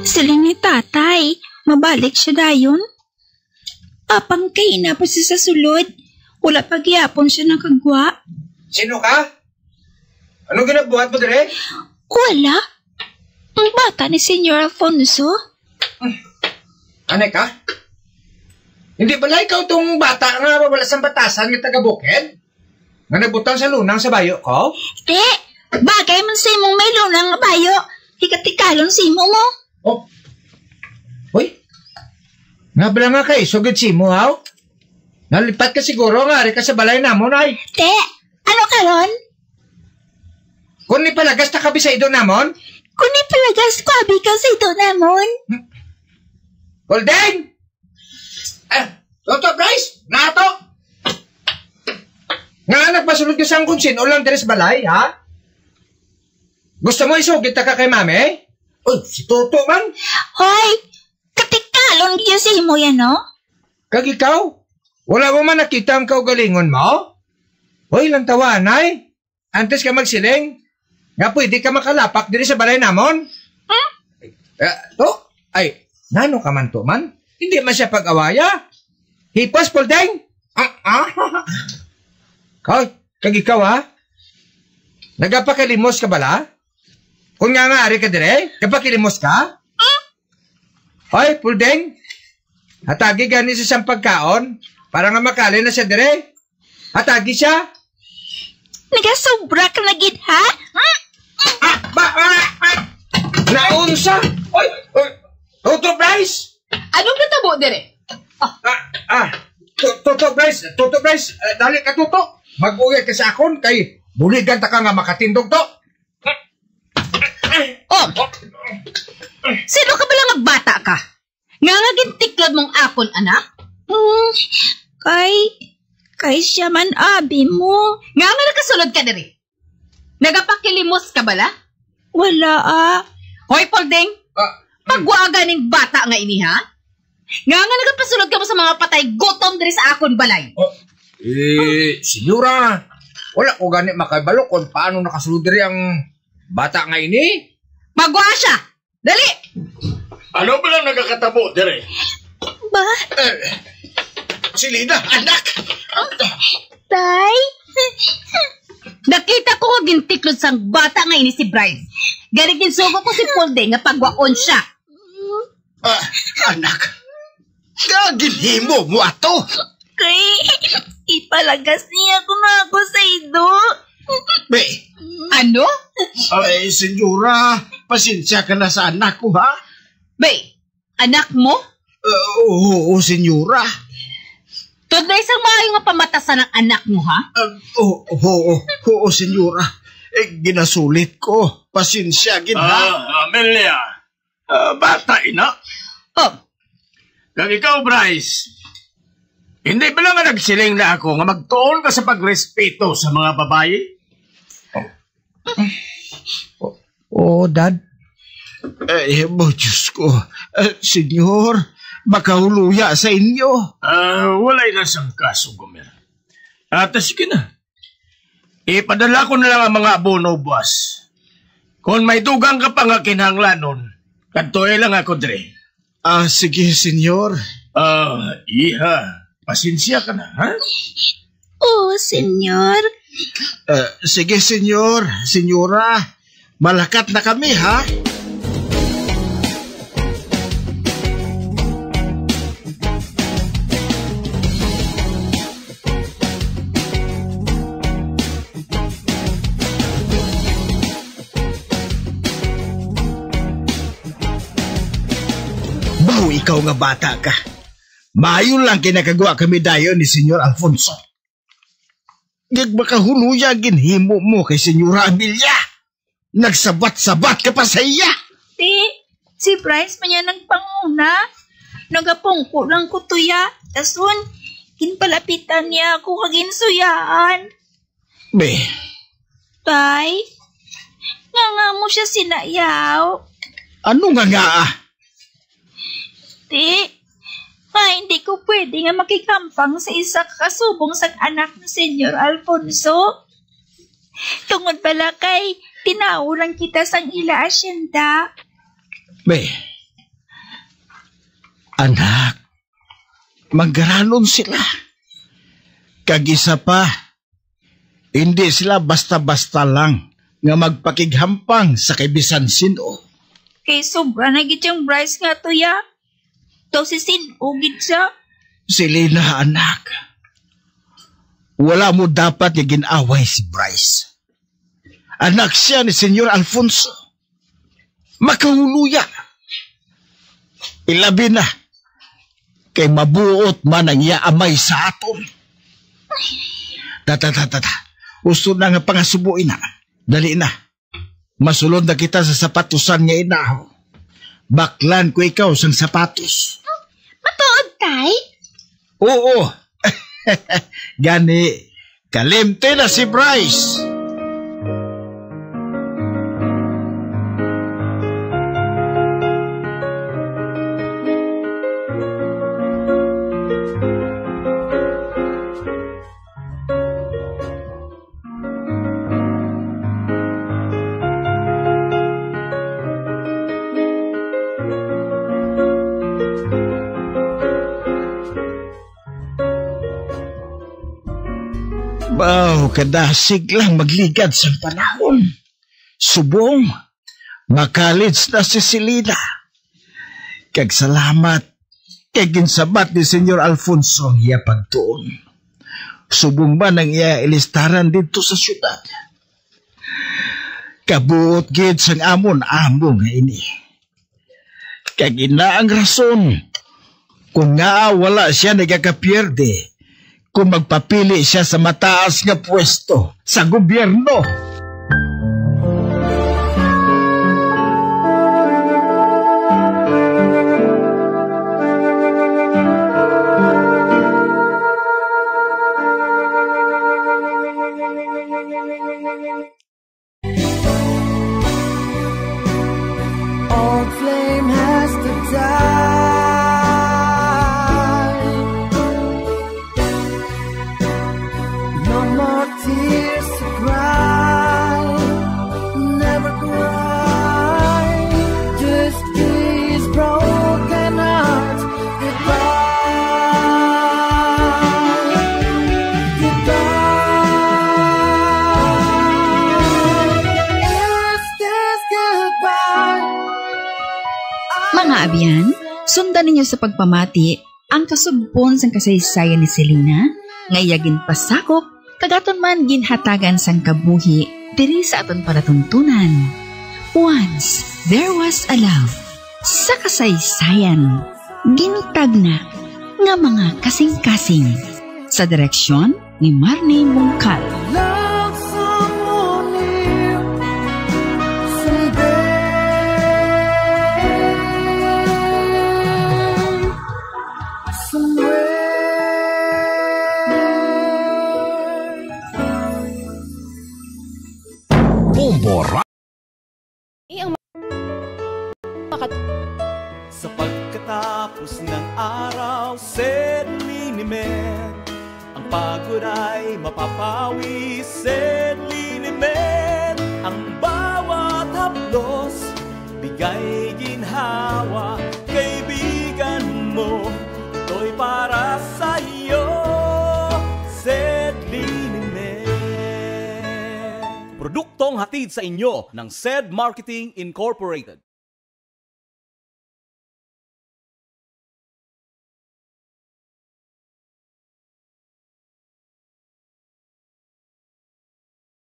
Siling ni tatay, mabalik siya dayon. Apang kaina pa siya sa sulod, wala pa gihapon siya nakagwa. Sino ka? Ano ginabuhat mo dire? Wala. Ang bata ni Senyor Alfonso. Anay ka? Hindi pala ikaw tong bata nga wala sang batasan nga taga-bukid? Nga nagbutang sa lunang sa bayo ko? Te, bagay man sa imong may lunang nga bayo. Hikatikalon sa imo mo. Oh. Uy. Nga bala nga kay sugid sa imo, haw? Nalipat ka siguro nga ari ka sa balay namon, ay. Te, ano karon? Kung nipalagas ta kabi sa ido namon? Kung nipalagas ko abi ka sa ido namon? Holding! Ah, Toto Bryce, nato! Nga nagpasulod ka sang kung sino lang diri sa balay, ha? Gusto mo isugid ta ka kay mami? Uy, si Toto man. Hoy, katikalon gyud sa imo yan, no? Kag ikaw, wala mo man nakita ang kaugalingon mo? Hoy, lang tawanay. Antes ka magsiling nga pwede ka makalapak diri sa balay namon? Hmm? Eh, to? Ay, nano ka man to man? Hindi man siya pag-awaya. Hipas, Pulding! Ah, ah. Kag, kag ikaw, ha? Nagapakilimos ka bala? Kung nga nga ari ka dire, gapakilimos ka? Hmm? Hoy, Pulding, hatagi gani sa siyang pagkaon para nga makali na siya dire. Hatagi siya. Nagasobra ka na gid, ha? Ah, ba, ah, ah. Naunsa? Oy, oy, Toto Bryce! Anong natabo dire? Ah, ah, Tu-, Toto Bryce, Toto Bryce, eh, dali ka, Toto. Mag-uyag ka sa akon kay buligan ta ka nga makatindog to. Oh! Sino ka bala nga bata ka? Nga nga gintiklod mong akon, anak? Mm, kay, kay siya man abi mo. Nga nga nakasulod ka diri? Nagapakilimos ka bala? Wala, ah. Hoy, Polding! Ah. Pagwaga ning bata nga ini, ha? Nga nga nagapasulod ka mo sa mga patay gutom diri sa akon balay? Oh, eh, senyora, Wala ko gani makabalo kung paano nakasulod diri ang bata nga ini. Pagwa siya! Dali! Ano ba lang nagakatabo diri? Ba? Eh, si Lina, anak! Tay? Nakita ko nga gintiklod sang bata nga ini si Bryce. Gani ginsugo ko si Polde nga pagwaon siya. Ah, anak, nga ginhimo mo ato? Kay, ipalagas niya ko na ako sa ido. Be. Ano? Ay, senyora, pasensya ka na sa anak ko, ha? Be, anak mo? Uh, oo, oo, senyora. Tudlay sang maayo nga pamatasan ang anak mo, ha? Uh, oo, oo, oo, senyora. Eh, ginasulit ko. Pasensya gid, ha? Ah, Amelia. Ah, bata ina. Oh. Kag ikaw, Bryce, hindi ba lang nga nagsiling na ako nga magtuon ka sa pagrespeto sa mga babayi? Oh, oh, Dad. Ay, mo, Diyos ko. Eh, Senyor, makahuluya sa inyo. Ah, walay na sang kaso, Gomer. Ata sige na. Ipadala ko na lang ang mga abono buwas. Kung may dugang ka pa nga kinahanglanon, kadtoi lang ako diri. Ah, sige, senyor. Ah, iha, pasensya ka na, ha? Oo, senyor. Ah, sige, senyor, senyora. Malakat na kami, ha? Baw, ikaw nga bata ka. Maayo lang kay nakagwa kami dayon ni Senyor Alfonso. Ngag makahuluya ginhimo mo kay Senyora Amelia. Nagsabat-sabat ka pa sa iya. Ti, si Bryce man yan ang panguna. Nagapungko lang ko tuya. Dason, ginpalapitan niya ako kag ginsuyaan. Be. Tay, nga nga mo siya sinayaw? Ano nga nga, ah? Ti, nga hindi ko pwede nga makighampang sa isa ka kasubong sang anak ni Senyor Alfonso. Tungod bala kay tinawo lang kita sang ila asyenda. Be, anak, manggaranon sila. Kag isa pa, hindi sila basta-basta lang nga magpakighampang sa kay bisan sin-o. Kay sobra na gid yung Bryce nga tuya. Daw si sin-o gid siya. Selena, anak, wala mo dapat nga gin-away si Bryce. Anak siya ni Senyor Alfonso. Makahuluya. Ilabi na kay mabuot man ang iya amay sa aton. Ta, ta, ta, ta, ta. Gusto na nga pangasubuin na. Dali na. Masulod na kita sa sapatusan nga inaho. Baklan ko ikaw sang sapatos. Matuod, tay? Oo. Gani, kalimti na si Bryce. Baw, kadasig lang magligad sang panahon. Subong, ma-college na si Selena. Kag salamat kay ginsabat ni Senyor Alfonso ang iya pagtuon. Subong man ang iya ilistaran didto sa siyudad. Kabuot gid sang amon amo nga ini. Kag ina ang rason kung ngaa wala sia nagakapierde kung magpapili sia sa mataas nga pwesto sa gobyerno. Old flame has to die. No more tears Abyan, sundan ninyo sa pagpamati ang kasugpon sang kasaysayan ni Selena, nga iya ginpasakop kag aton man ginhatagan sang kabuhi diri sa aton palatuntunan. Once There Was a Love, sa kasaysayan, ginitagna nga mga kasingkasing, sa direksyon ni Marnie Mungkal. Bombo Ra- Ang makat- Sa pagkatapos ng araw, sedlin ni Men. Ang pagod ay mapapawi, sedlin ni Men. Ang bawat haplos, bigay ginhawa, kaibigan mo, ito'y para sa iyo, sedlin ni Men. Produktong hatid sa inyo ng Sed Marketing Incorporated.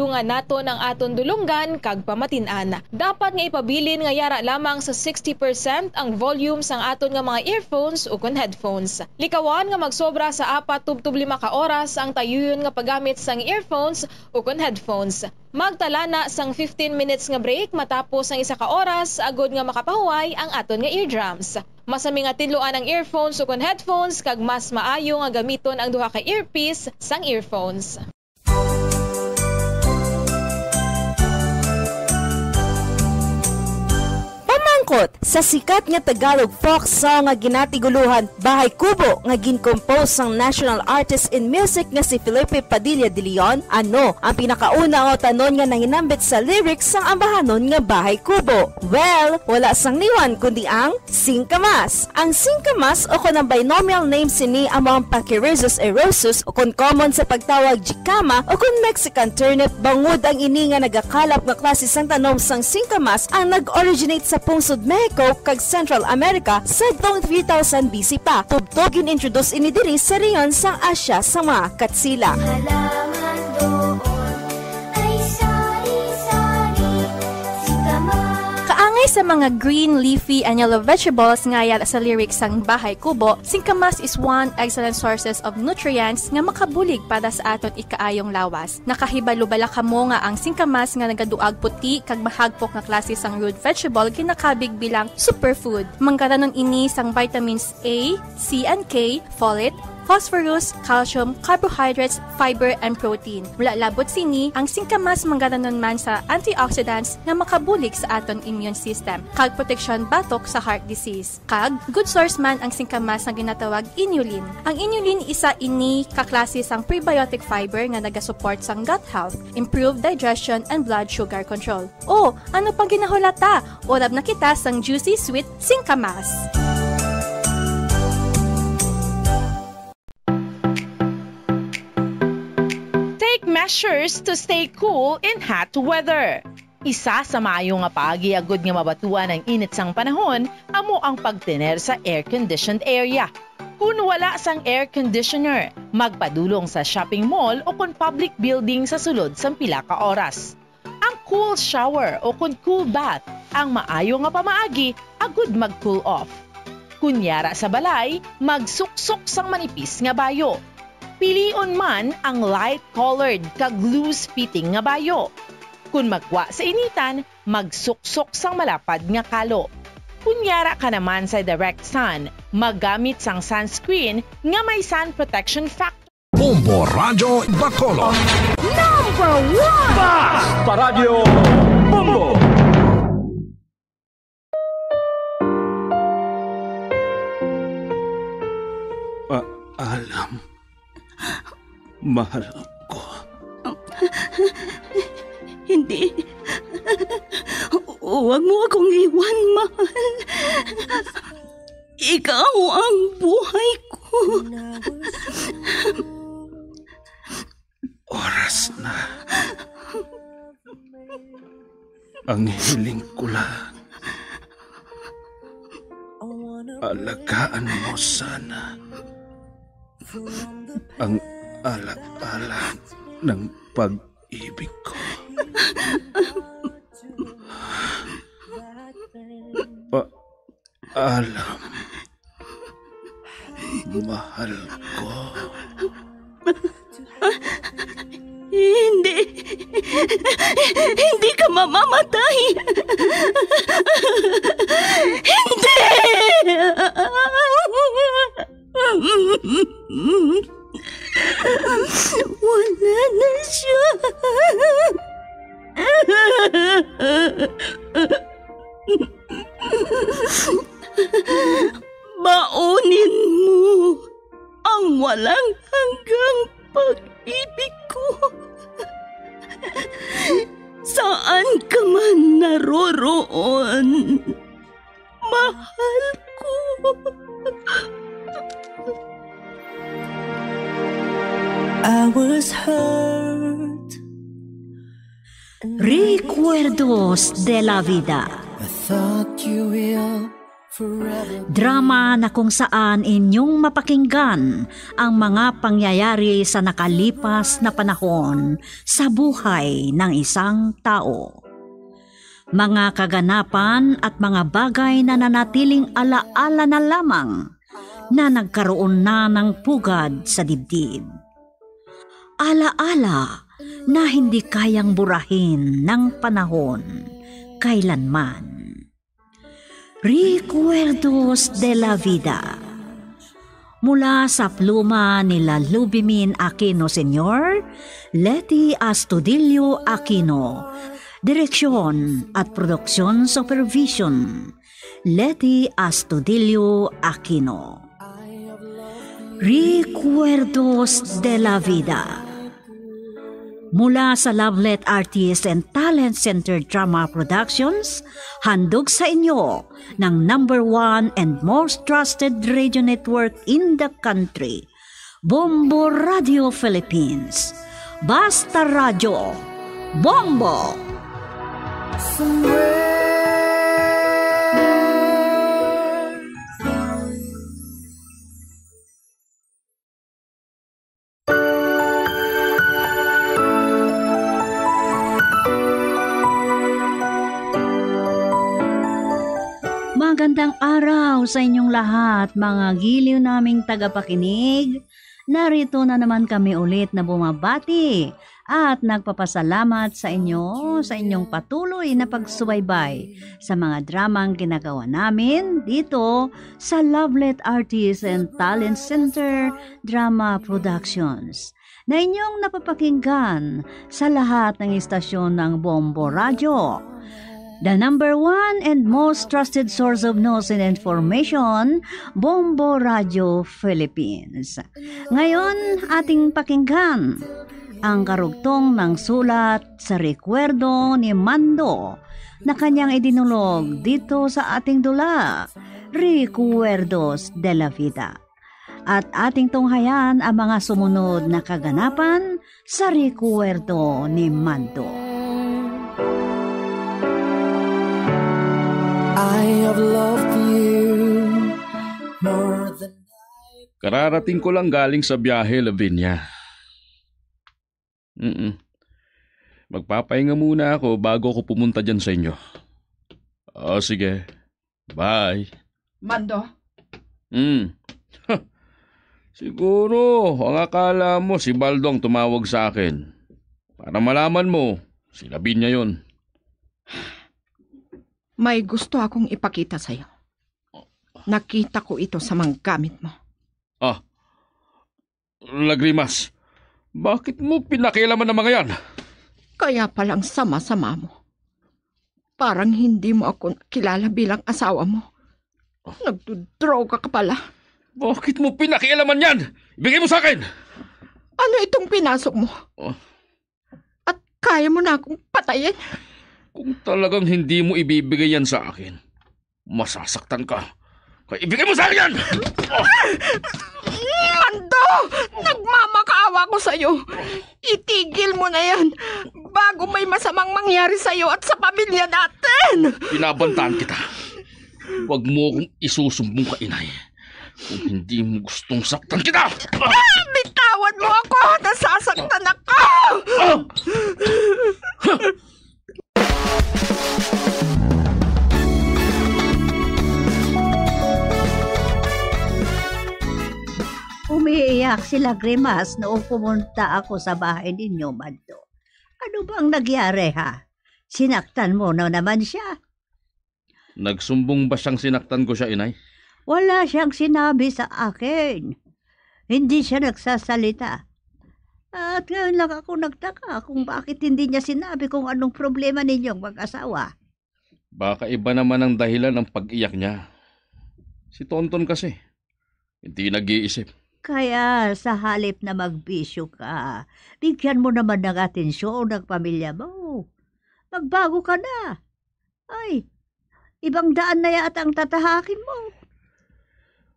Nga naton ang aton dulonggan kag pamatin-an. Dapat nga ipabilin nga yara lamang sa sixty percent ang volume sang aton nga mga earphones ukon headphones. Likawan nga magsobra sa apat tubtob lima ka oras ang tayuyon nga paggamit sang earphones ukon headphones. Magtala na sang fifteen minutes nga break matapos ang isa ka oras agod nga makapahuway ang aton nga eardrums. Masami nga tinluan ang earphones ukon headphones kag mas maayo nga gamiton ang duha ka earpiece sang earphones. Pamangkot, sa sikat nga Tagalog folk song nga ginatiguluhan Bahay Kubo nga gin-compose sang national artist in music nga si Felipe Padilla de Leon, ano ang pinakauna nga utanon nga nahinambit sa lyrics sang ambahanon nga Bahay Kubo? Well, wala sang liwan kundi ang singkamas. Ang singkamas, o kon ang binomial name sini amo ang Pachyrhizos erosus, o kon common sa pagtawag jicama, o kon Mexican turnip, bangod ang ini nga nagakalap nga klase sang tanom sang singkamas ang nag-originate sa pungsod Mexico kag Central America sadtong three thousand B C pa. Tubtob gin-introduce ini diri sa rehiyon sang Asia sa mga Katsila. Halaman doon ay sari-sari, singkamas. Kaangay sa mga green, leafy, and yellow vegetables nga yara sa lyrics sang Bahay Kubo, singkamas is one excellent sources of nutrients nga makabulig para sa aton ikaayong lawas. Nakahibalo bala kamo nga ang singkamas nga nagaduag puti kag mahagpok nga klase sang root vegetable ginakabig bilang superfood? Manggaranon ini sang vitamins A, C and K, folate, phosphorus, calcium, carbohydrates, fiber, and protein. Wala labot sini, ang singkamas manggaranon man sa antioxidants nga makabulig sa aton immune system kag proteksyon batok sa heart disease. Kag good source man ang singkamas nga ginatawag inulin. Ang inulin isa ini ka klase sang prebiotic fiber nga nagasupport sang gut health, improve digestion, and blood sugar control. O, ano pang ginahulata? Urab na kita sang juicy sweet singkamas. Take measures to stay cool in hot weather. Isa sa maayo nga paagi agud nga mabatuan ang init sang panahon amo ang pagtener sa air-conditioned area. Kun wala sang air conditioner, magpadulong sa shopping mall o kon public building sa sulod sang pila ka oras. Ang cool shower o kon cool bath ang maayo nga pamaagi agud mag-cool off. Kun yara sa balay, magsuksok sang manipis nga bayo. Pilion man ang light-colored kag loose-fitting nga bayo. Kun magwa sa initan, magsuksok sang malapad nga kalo. Kun yara ka naman sa direct sun, maggamit sang sunscreen nga may sun protection factor. Bombo Radyo Bacolod. Number one! Basta Radyo Bombo! Ah, alam. Mahal ko. Hindi. Huwag mo akong iwan, mahal. Ikaw ang buhay ko. Oras na. Ang hiling ko lang, Alagaan mo sana ang ala-ala ng pag-ibig ko. Paalam, mahal ko. Hindi. Hindi ka mamamatay. Hindi! Wala na siya. Baunin mo ang walang hanggang pag-ibig ko. Saan ka man naroroon, mahal ko. I was hurt. Recuerdos de la Vida. I thought you will forever. Drama na kung saan inyong mapakinggan ang mga pangyayari sa nakalipas na panahon sa buhay ng isang tao. Mga kaganapan at mga bagay na nanatiling alaala na lamang na nagkaroon na ng pugad sa dibdib. Alaala na hindi kayang burahin ng panahon kailanman. Recuerdos de la Vida. Mula sa pluma ni La Lubimin Aquino Senior, Leti Astudillo Aquino. Direksyon at production supervision, Leti Astudillo Aquino. Recuerdos de la Vida. Mula sa Lovelet Artist and Talent Center Drama Productions, handog sa inyo ng number one and most trusted radio network in the country, Bombo Radio Philippines. Basta Radyo, Bombo! Magandang araw sa inyong lahat, mga giliw naming tagapakinig. Narito na naman kami ulit na bumabati at nagpapasalamat sa inyo sa inyong patuloy na pagsubaybay sa mga dramang ginagawa namin dito sa Lovelet Artists and Talent Center Drama Productions, na inyong napapakinggan sa lahat ng istasyon ng Bombo Radyo. The number one and most trusted source of news and information, Bombo Radio Philippines. Ngayon, ating pakinggan ang karugtong ng sulat sa Recuerdo ni Mando na kanyang idinulog dito sa ating dula, Recuerdos de la Vida. At ating tunghayan ang mga sumunod na kaganapan sa Recuerdo ni Mando. I have loved you more than Kararating ko lang galing sa biyahe, Lavinia. Mm-mm. Magpapahinga muna ako bago ako pumunta dyan sa inyo. O, sige. Bye. Mando? Hmm. Siguro, ang akala mo si Baldo ang tumawag sa akin. Para malaman mo, si Lavinia yun. May gusto akong ipakita sa'yo. Nakita ko ito sa mga gamit mo. Ah, Lagrimas, bakit mo pinakialaman ang mga yan? Kaya palang sama-sama mo. Parang hindi mo ako kilala bilang asawa mo. Nagdudroga ka pala. Bakit mo pinakialaman yan? Ibigay mo sa akin! Ano itong pinasok mo? Oh. At kaya mo na akong patayin? Kung talagang hindi mo ibibigay yan sa akin, masasaktan ka. Kaya ibigay mo sa akin yan! Mando! Nagmamakaawa ko sa'yo. Itigil mo na yan bago may masamang mangyari sa'yo at sa pamilya natin! Binabantaan kita. Huwag mo akong isusumbong kay inay. Kung hindi mo gustong saktan kita! Ah! Bitawan mo ako! Nasasaktan ako! Ah! Umiiyak si Lagrimas noong pumunta ako sa bahay ninyo, Manto. Ano bang nagyari, ha? Sinaktan mo na naman siya? Nagsumbong ba siyang sinaktan ko siya, inay? Wala siyang sinabi sa akin. Hindi siya nagsasalita. At ngayon lang ako nagtaka kung bakit hindi niya sinabi kung anong problema ninyong mag-asawa. Baka iba naman ang dahilan ng pag-iyak niya. Si Tonton kasi, hindi nag-iisip. Kaya sa halip na magbisyo ka, bigyan mo naman ng atensyon ang pamilya mo. Magbago ka na. Ay, ibang daan na yata ang tatahakin mo.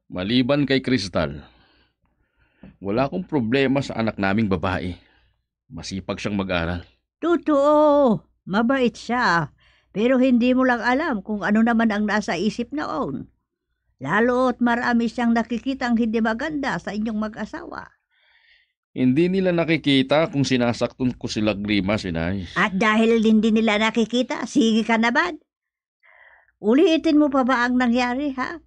Maliban kay Crystal, wala akong problema sa anak naming babae. Masipag siyang mag-aral. Totoo, mabait siya. Pero hindi mo lang alam kung ano naman ang nasa isip noon. Lalo't marami siyang nakikitang hindi maganda sa inyong mag-asawa. Hindi nila nakikita kung sinasaktan ko si Lagrimas, inay. At dahil hindi nila nakikita, sige ka naman. Ulitin mo pa ba ang nangyari, ha?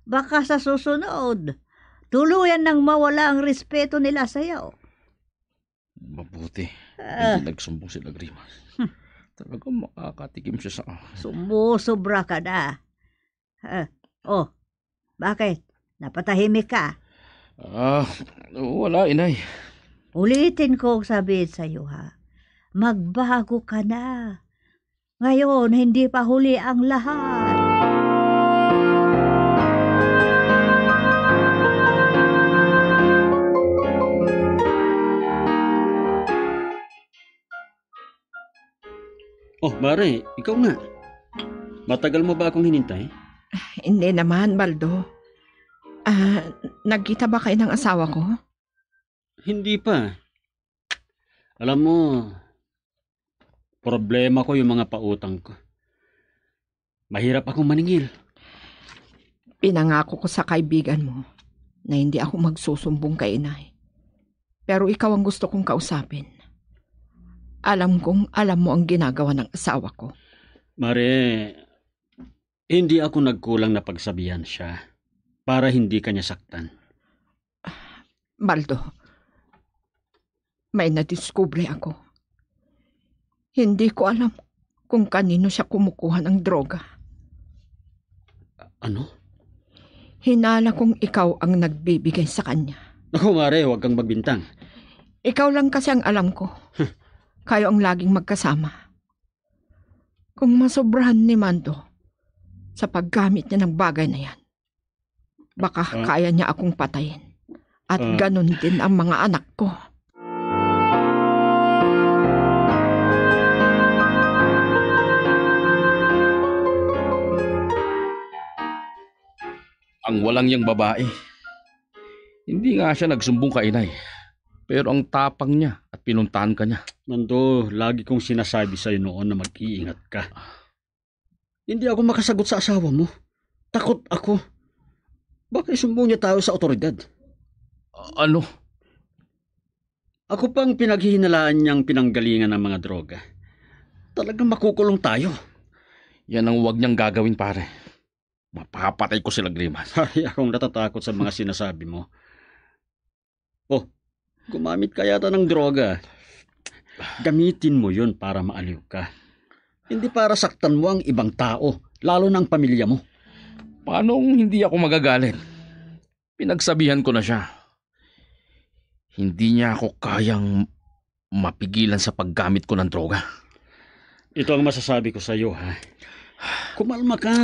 Baka sa susunod, tuluyan nang mawala ang respeto nila sa'yo. Mabuti. Ah. Hindi nagsumbong si Lagrimas. Hmm. Talagang makakatikim siya sa akin. Sumusobra ka na. Ah, oh, bakit? Napatahimik ka? Ah, wala, inay. Ulitin ko ang sabihin sa'yo, ha? Magbago ka na. Ngayon, hindi pa huli ang lahat. Oh, Mare, ikaw nga. Matagal mo ba akong hinintay? Hindi naman, Baldo. Ah, nagkita ba kayo ng asawa ko? Hindi pa. Alam mo, problema ko yung mga pautang ko. Mahirap akong maningil. Pinangako ko sa kaibigan mo na hindi ako magsusumbong kay inay. Pero ikaw ang gusto kong kausapin. Alam kong alam mo ang ginagawa ng asawa ko. Mare, hindi ako nagkulang na pagsabihan siya para hindi ka niya saktan. Baldo, may nadiskubre ako. Hindi ko alam kung kanino siya kumukuha ng droga. Ano? Hinala kong ikaw ang nagbibigay sa kanya. Naku, Mare, huwag kang magbintang. Ikaw lang kasi ang alam ko. Kayo ang laging magkasama. Kung masobrahan ni Mando sa paggamit niya ng bagay na yan, baka Ah. kaya niya akong patayin. At Ah. ganun din ang mga anak ko. Ang walang yang babae. Hindi nga siya nagsumbong kay inay. Pero ang tapang niya at pinuntahan ka niya. Mando, lagi kong sinasabi sa'yo noon na mag-iingat ka. Hindi ako makasagot sa asawa mo. Takot ako. Baka isumbong niya tayo sa otoridad. A-, ano? Ako pang pinaghihinalaan niyang pinanggalingan ng mga droga. Talagang makukulong tayo. Yan ang huwag niyang gagawin, pare. Mapapatay ko si Lagrimas. Pare, akong natatakot sa mga sinasabi mo. Oh, gumamit ka yata ng droga. Gamitin mo yun para maaliw ka. Hindi para saktan mo ang ibang tao, lalo na ang pamilya mo. Paano kung hindi ako magagalit? Pinagsabihan ko na siya. Hindi niya ako kayang mapigilan sa paggamit ko ng droga. Ito ang masasabi ko sa iyo, ha? Kumalma ka.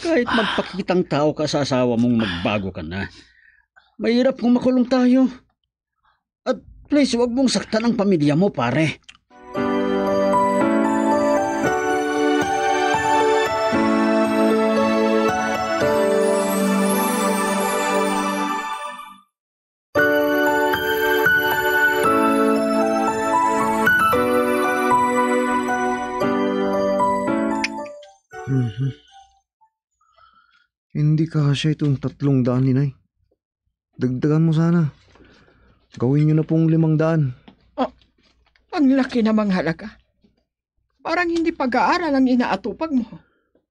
Kahit magpakitang tao ka sa asawa mong magbago ka na. Mahirap kung makulong tayo. At please, huwag mong saktan ang pamilya mo, pare. Mhm. Hindi kasya itong tatlong daan, Inay. Dagdagan mo sana. Gawin niyo na pong limang daan. Oh, ang laki namang halaga. Parang hindi pag-aaral ang inaatupag mo.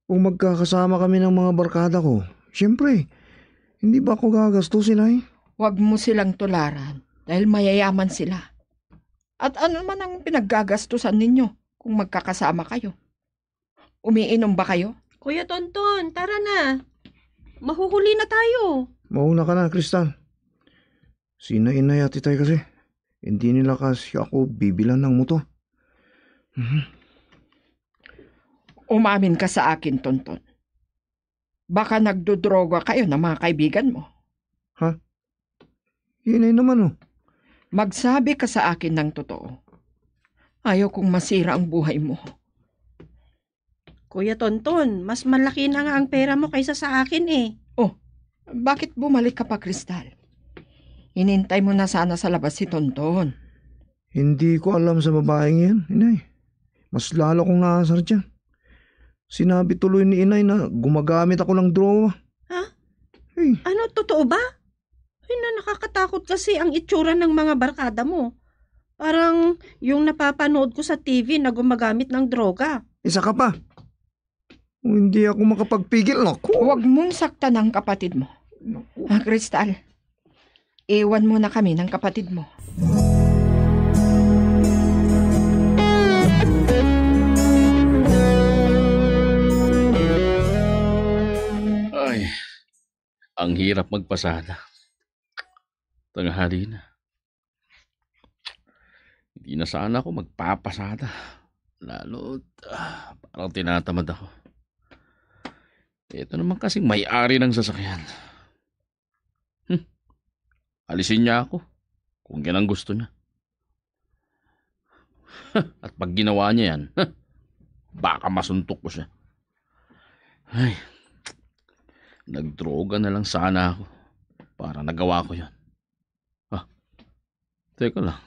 Kung magkakasama kami ng mga barkada ko, siyempre, hindi ba ako gagastusin, Nay? Huwag mo silang tularan dahil mayayaman sila. At ano man ang pinaggagastusan ninyo kung magkakasama kayo? Umiinom ba kayo? Kuya Tonton, tara na. Mahuhuli na tayo. Mauna ka na, Crystal. Sina Inay at Itay kasi, hindi nila kasi ako bibilan ng motor. Mhm. Umamin ka sa akin, Tonton. Baka nagdodroga kayo ng mga kaibigan mo. Ha? Inay naman, oh. Magsabi ka sa akin ng totoo. Ayaw kong masira ang buhay mo. Kuya Tonton, mas malaki na nga ang pera mo kaysa sa akin eh. Oh, bakit bumalik ka pa, Crystal? Hinintay mo na sana sa labas si Tonton. Hindi ko alam sa babaeng yan, Inay. Mas lalo kong naasar dyan. Sinabi tuloy ni Inay na gumagamit ako ng droga. Ha? Eh. Ano, totoo ba? Ay, na, nakakatakot kasi ang itsura ng mga barkada mo. Parang yung napapanood ko sa T V na gumagamit ng droga. Isa ka pa. Kung hindi ako makapagpigil, naku. Huwag mong saktan ang kapatid mo. Naku. Ah, Crystal, iwan mo na kami ng kapatid mo. Ay, ang hirap magpasada. Tanghali na. Hindi na sana ako magpapasada. Lalo't, ah, parang tinatamad ako. Ito naman kasing may-ari ng sasakyan. Hmm. Alisin niya ako kung yan ang gusto niya. At pag ginawa niya yan, baka masuntok ko siya. Ay, nagdroga na lang sana ako para nagawa ko yan. Ah, teka lang.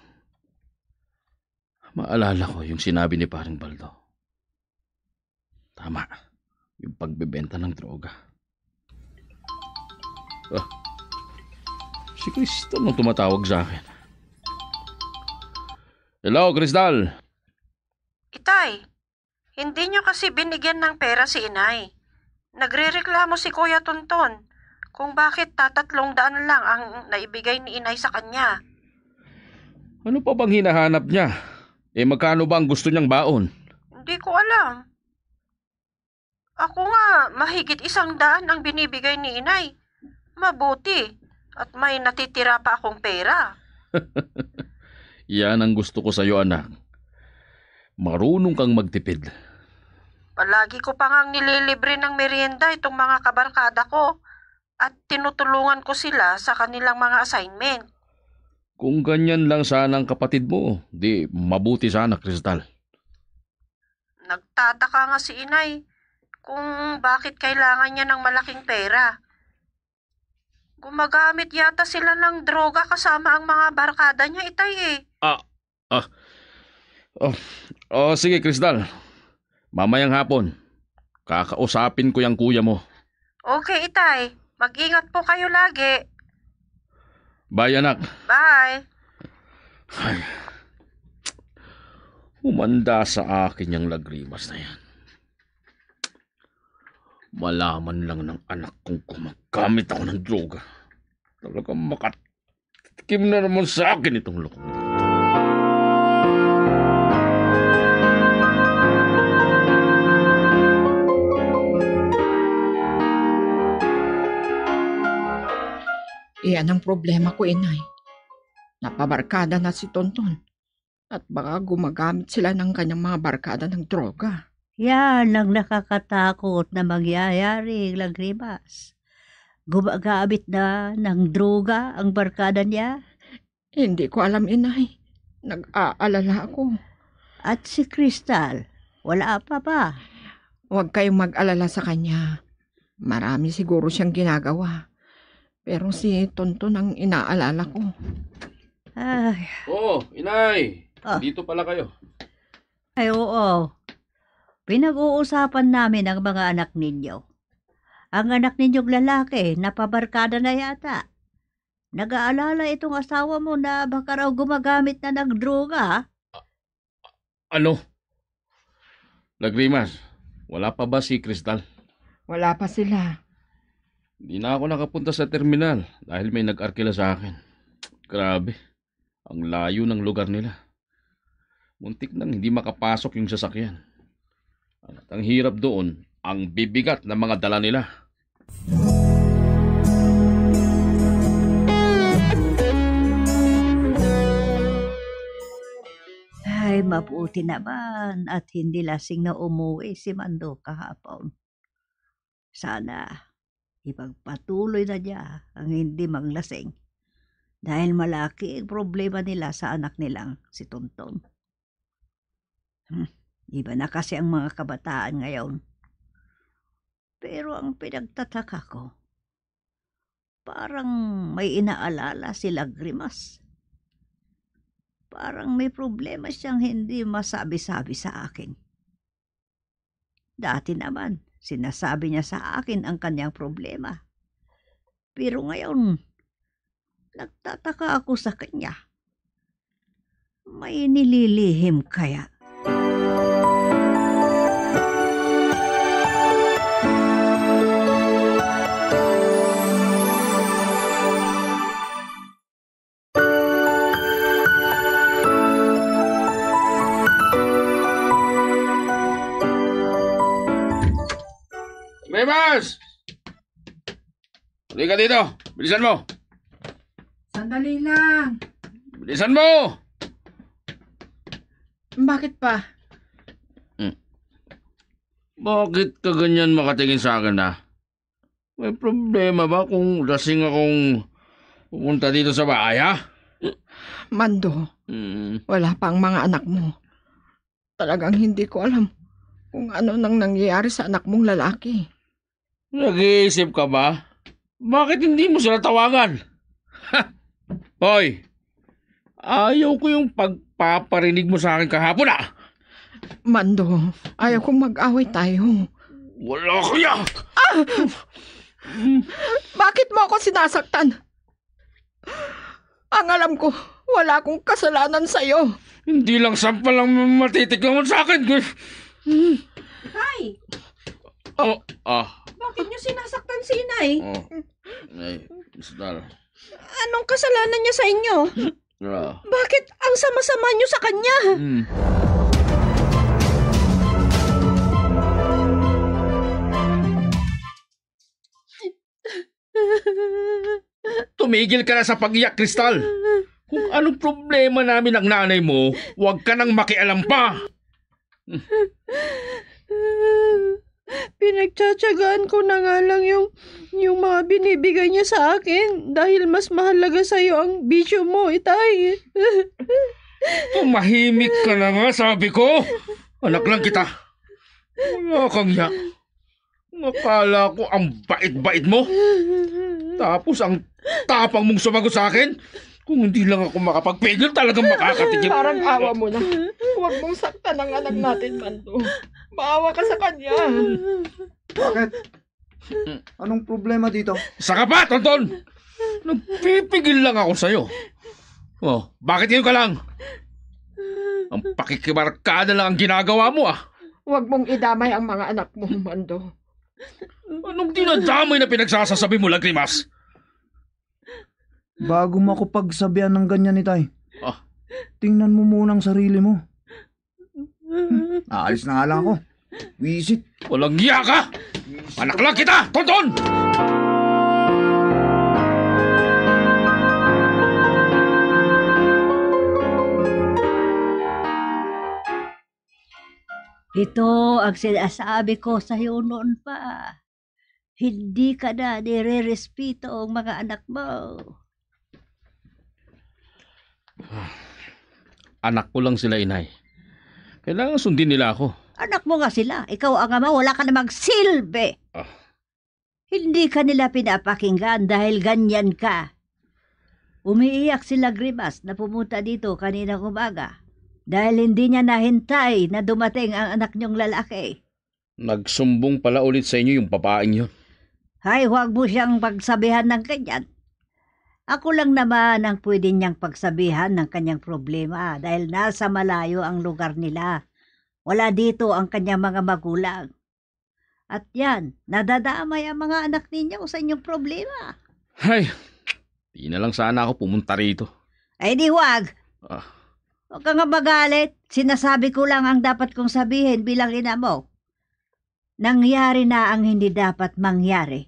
Maalala ko yung sinabi ni Paring Baldo. Tama, yung pagbebenta ng droga. Ah, si Crystal ang tumatawag sa akin. Hello, Crystal. Itay, hindi niyo kasi binigyan ng pera si Inay. Nagrereklamo si Kuya Tonton kung bakit tatatlong daan lang ang naibigay ni Inay sa kanya. Ano pa bang hinahanap niya? Eh, magkano ba ang gusto niyang baon? Hindi ko alam. Ako nga, mahigit isang daan ang binibigay ni Inay. Mabuti, at may natitira pa akong pera. Yan ang gusto ko sa'yo, anak. Marunong kang magtipid. Palagi ko pa ngang nililibre ng merienda itong mga kabarkada ko at tinutulungan ko sila sa kanilang mga assignment. Kung ganyan lang sana ang kapatid mo, di mabuti sana, Crystal. Nagtataka nga si Inay kung bakit kailangan niya ng malaking pera. Gumagamit yata sila ng droga kasama ang mga barkada niya, Itay, eh. Ah, ah. Oh, oh, sige, Crystal. Mamayang hapon, kakausapin ko yung kuya mo. Okay, Itay. Mag-ingat po kayo lagi. Bye, anak. Bye. Ay, humanda sa akin yung lagrimas na yan. Malaman lang ng anak kong gumagamit ako ng droga. Talagang makatikim na naman sa akin itong loko. Iyan ang problema ko, Inay. Napabarkada na si Tonton. At baka gumagamit sila ng kanyang mga barkada ng droga. Yan ang nakakatakot na mangyayari, Lagrimas. Gumagamit na ng droga ang barkada niya? Hindi ko alam, Inay. Nag-aalala ako. At si Crystal, wala pa ba? Huwag kayong mag-alala sa kanya. Marami siguro siyang ginagawa. Pero si Tonton ang inaalala ko. Ay. Oh, Inay! Ah. Dito pala kayo. Ay, oo. Pinag-uusapan namin ang mga anak ninyo. Ang anak ninyong lalaki, napabarkada na yata. Nag-aalala itong asawa mo na baka raw gumagamit na ng droga, ha? Ano? Lagrimas, wala pa ba si Crystal? Wala pa sila. Di na ako nakapunta sa terminal dahil may nag-arkila sa akin. Grabe, ang layo ng lugar nila. Muntik nang hindi makapasok yung sasakyan. At ang hirap doon, ang bibigat ng mga dala nila. Ay, mabuti naman at hindi lasing na umuwi si Mando kahapon. Sana ipagpatuloy na niya ang hindi manglasing, dahil malaki ang problema nila sa anak nilang si Tonton. Hmm, iba na kasi ang mga kabataan ngayon. Pero ang pinagtataka ko, parang may inaalala si Lagrimas. Parang may problema siyang hindi masabi-sabi sa akin. Dati naman, sinasabi niya sa akin ang kanyang problema. Pero ngayon, nagtataka ako sa kanya. May nililihim kaya? Remas! Halika dito. Bilisan mo. Sandali lang. Bilisan mo! Bakit pa? Hmm. Bakit ka ganyan makatingin sa akin, ha? May problema ba kung lasing akong pupunta dito sa bahay, ha? Mando, Hmm. wala pa ang mga anak mo. Talagang hindi ko alam kung ano nang nangyayari sa anak mong lalaki. Nag-iisip ka ba? Bakit hindi mo sila tawagan? Hoy, ayaw ko yung pagpaparinig mo sa akin kahapon, ah! Mando, ayaw kong mag-away tayo. Wala kaya! Bakit mo ako sinasaktan? Ang alam ko, wala akong kasalanan sa'yo. Hindi lang sampal ang matitiklangon sa akin. Tay! Oh, ah. Bakit niyo sinasaktan si Inay? Oh. Ay, Crystal. Anong kasalanan niya sa inyo? Ah. Bakit ang sama-sama niyo sa kanya? Hmm. Tumigil ka na sa pag-iyak, Crystal. Kung anong problema namin ang nanay mo, huwag ka nang makialam pa. Pinagtsatsagaan ko na nga lang yung, yung mga binibigay niya sa akin dahil mas mahalaga sa'yo ang bisyo mo, Itay. Tumahimik ka na nga, sabi ko. Anak lang kita. Wala kang ya. Akala ko ang bait-bait mo. Tapos ang tapang mong sumagot sa akin. Kung hindi lang ako makapagpigil, talagang makakatikim. Parang awa mo na. Huwag mong saktan ang anak natin, Mando. Maawa ka sa kanya. Bakit? Anong problema dito? Saka pa, Tonton! Nagpipigil lang ako sa'yo. Oh, bakit ngayon ka lang? Ang pakikibarkada lang ang ginagawa mo, ah. Huwag mong idamay ang mga anak mo, Mando. Anong dinadamay na pinagsasasabi mo, Lagrimas? Bago mo ako pagsabihan ng ganyan, Itay. Ah. Tingnan mo muna ang sarili mo. Aalis na nga lang ako. Wisit. Walang iya ka! Anak lang kita, Tonton! Ito ang sinasabi ko sa iyo noon pa. Hindi ka na nire-respeto ang mga anak mo. Anak ko lang sila, Inay. Kailangan sundin nila ako. Anak mo nga sila. Ikaw ang ama, wala ka namang silbi. Ah. Hindi ka nila pinapakinggan dahil ganyan ka. Umiiyak si Lagrimas na pumunta dito kaninang umaga dahil hindi niya nahintay na dumating ang anak niyong lalaki. Nagsumbong pala ulit sa inyo yung babaeng yun. Hay, huwag mo siyang pagsabihan ng ganyan. Ako lang naman ang pwede niyang pagsabihan ng kanyang problema dahil nasa malayo ang lugar nila. Wala dito ang kanyang mga magulang. At yan, nadadamay ang mga anak ninyo sa inyong problema. Hay, di na lang sana ako pumunta rito. Ay, di huwag. Ah. Huwag ka nga magalit. Sinasabi ko lang ang dapat kong sabihin bilang ina mo. Nangyari na ang hindi dapat mangyari.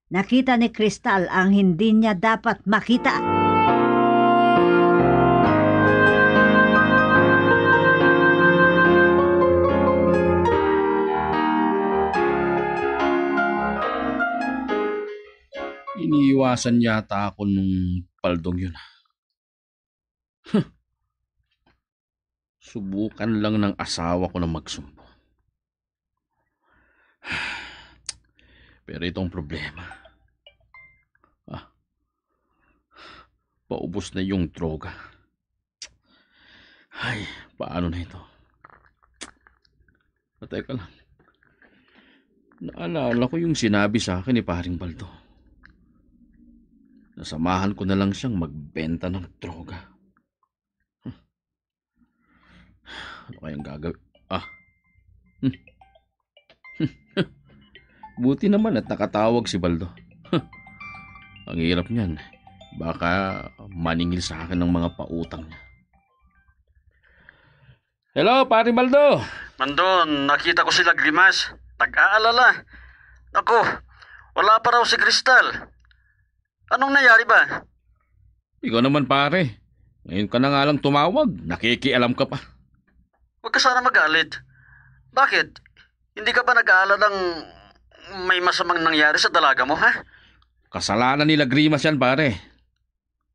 Nakita ni Crystal ang hindi niya dapat makita. Iniiwasan yata ako nung Baldong yun. Huh. Subukan lang ng asawa ko na magsumbong. Pero itong problema, ah, paubos na yung droga. Ay, paano na ito? Ah, teka lang. Naalala ko yung sinabi sa akin ni Paring Baldo. Nasamahan ko na lang siyang magbenta ng droga. Hmm. Ano kayang gagawin? Ah. Hmm. Buti naman at nakatawag si Baldo. Huh. Ang hirap niyan. Baka maningil sa akin ng mga pautang niya. Hello, Pare Baldo. Mandon, nakita ko si Lagrimas. Nag-aalala. Naku, wala pa raw si Crystal. Anong nangyari ba? Ikaw naman, pare. Ngayon ka na nga lang tumawag, nakikialam ka pa. Huwag ka sana magalit. Bakit? Hindi ka ba nag-aalalang may masamang nangyari sa dalaga mo, ha? Kasalanan ni Lagrimas yan, pare.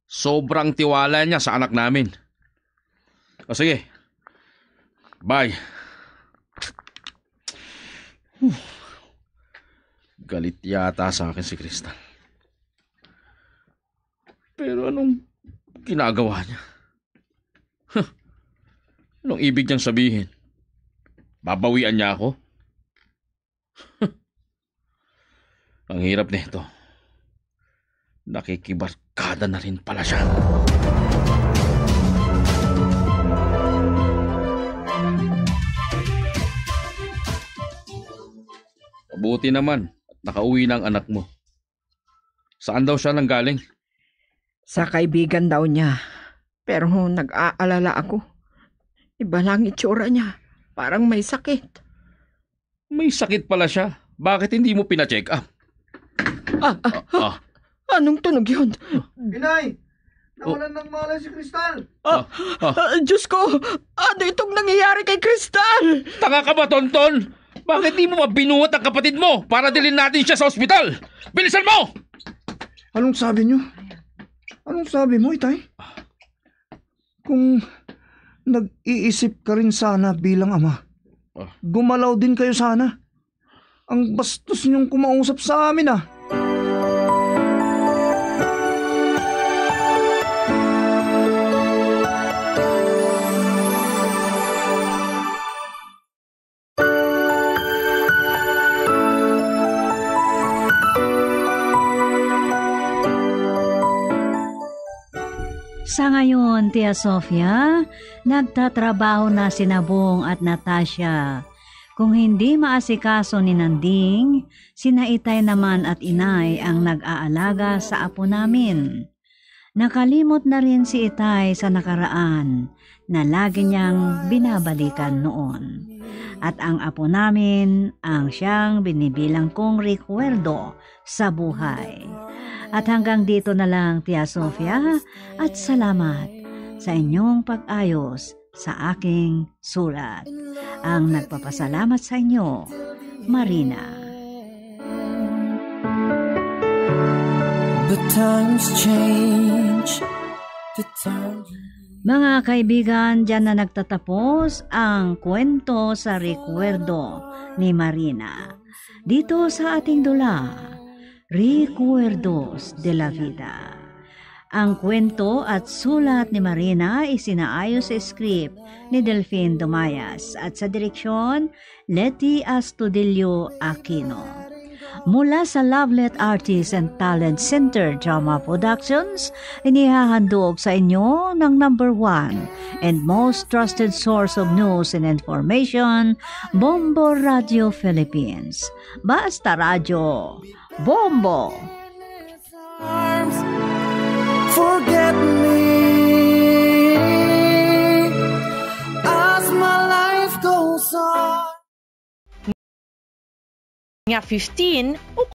Sobrang tiwala niya sa anak namin. O sige. Bye. Whew. Galit yata sa akin si Crystal. Pero anong ginagawa niya? Huh. Anong ibig niyang sabihin? Babawian niya ako? Ang hirap nito. Nakikibarkada na rin pala siya. Mabuti naman at nakauwi na ang anak mo. Saan daw siya nanggaling? Sa kaibigan daw niya. Pero nag-aalala ako. Iba lang itsura niya. Parang may sakit. May sakit pala siya. Bakit hindi mo pina-check up? Ah, ah, Ah, ah. Anong tunog yun? Inay! Oh. Nawalan ng malay si Crystal! Ah, Ah, ah. Ah, Diyos ko! Ano itong nangyayari kay Crystal? Tanga ka ba, Tonton? Bakit di mo mabinuhat ang kapatid mo para dalhin natin siya sa ospital? Bilisan mo! Anong sabi niyo? Anong sabi mo, Itay? Kung nag-iisip ka rin sana bilang ama, Ah. gumalaw din kayo sana. Ang bastos niyong kumausap sa amin, ah. Sa ngayon, Tia Sofia, nagtatrabaho na si Nabong at Natasha. Kung hindi maasikaso ni Nanding, sina Itay naman at Inay ang nag-aalaga sa apo namin. Nakalimot na rin si Itay sa nakaraan na lagi niyang binabalikan noon. At ang apo namin ang siyang binibilang kong rekwerdo sa buhay. At hanggang dito na lang, Tia Sofia, at salamat sa inyong pag-ayos sa aking sulat. Ang nagpapasalamat sa inyo, Marina. But times change, the times Mga kaibigan, diyan na nagtatapos ang kwento sa rekwerdo ni Marina. Dito sa ating dula, Recuerdos de la Vida. Ang kwento at sulat ni Marina isinaayos sa script ni Delfin Dumayas at sa direksyon, Leti Astudillo Aquino. Mula sa Lovelet Artist and Talent Center Drama Productions, inihahandog sa inyo ng number one and most trusted source of news and information, Bombo Radio Philippines. Basta Radyo, Bombo! Arms, forget me as my life goes on. Nga fifteen o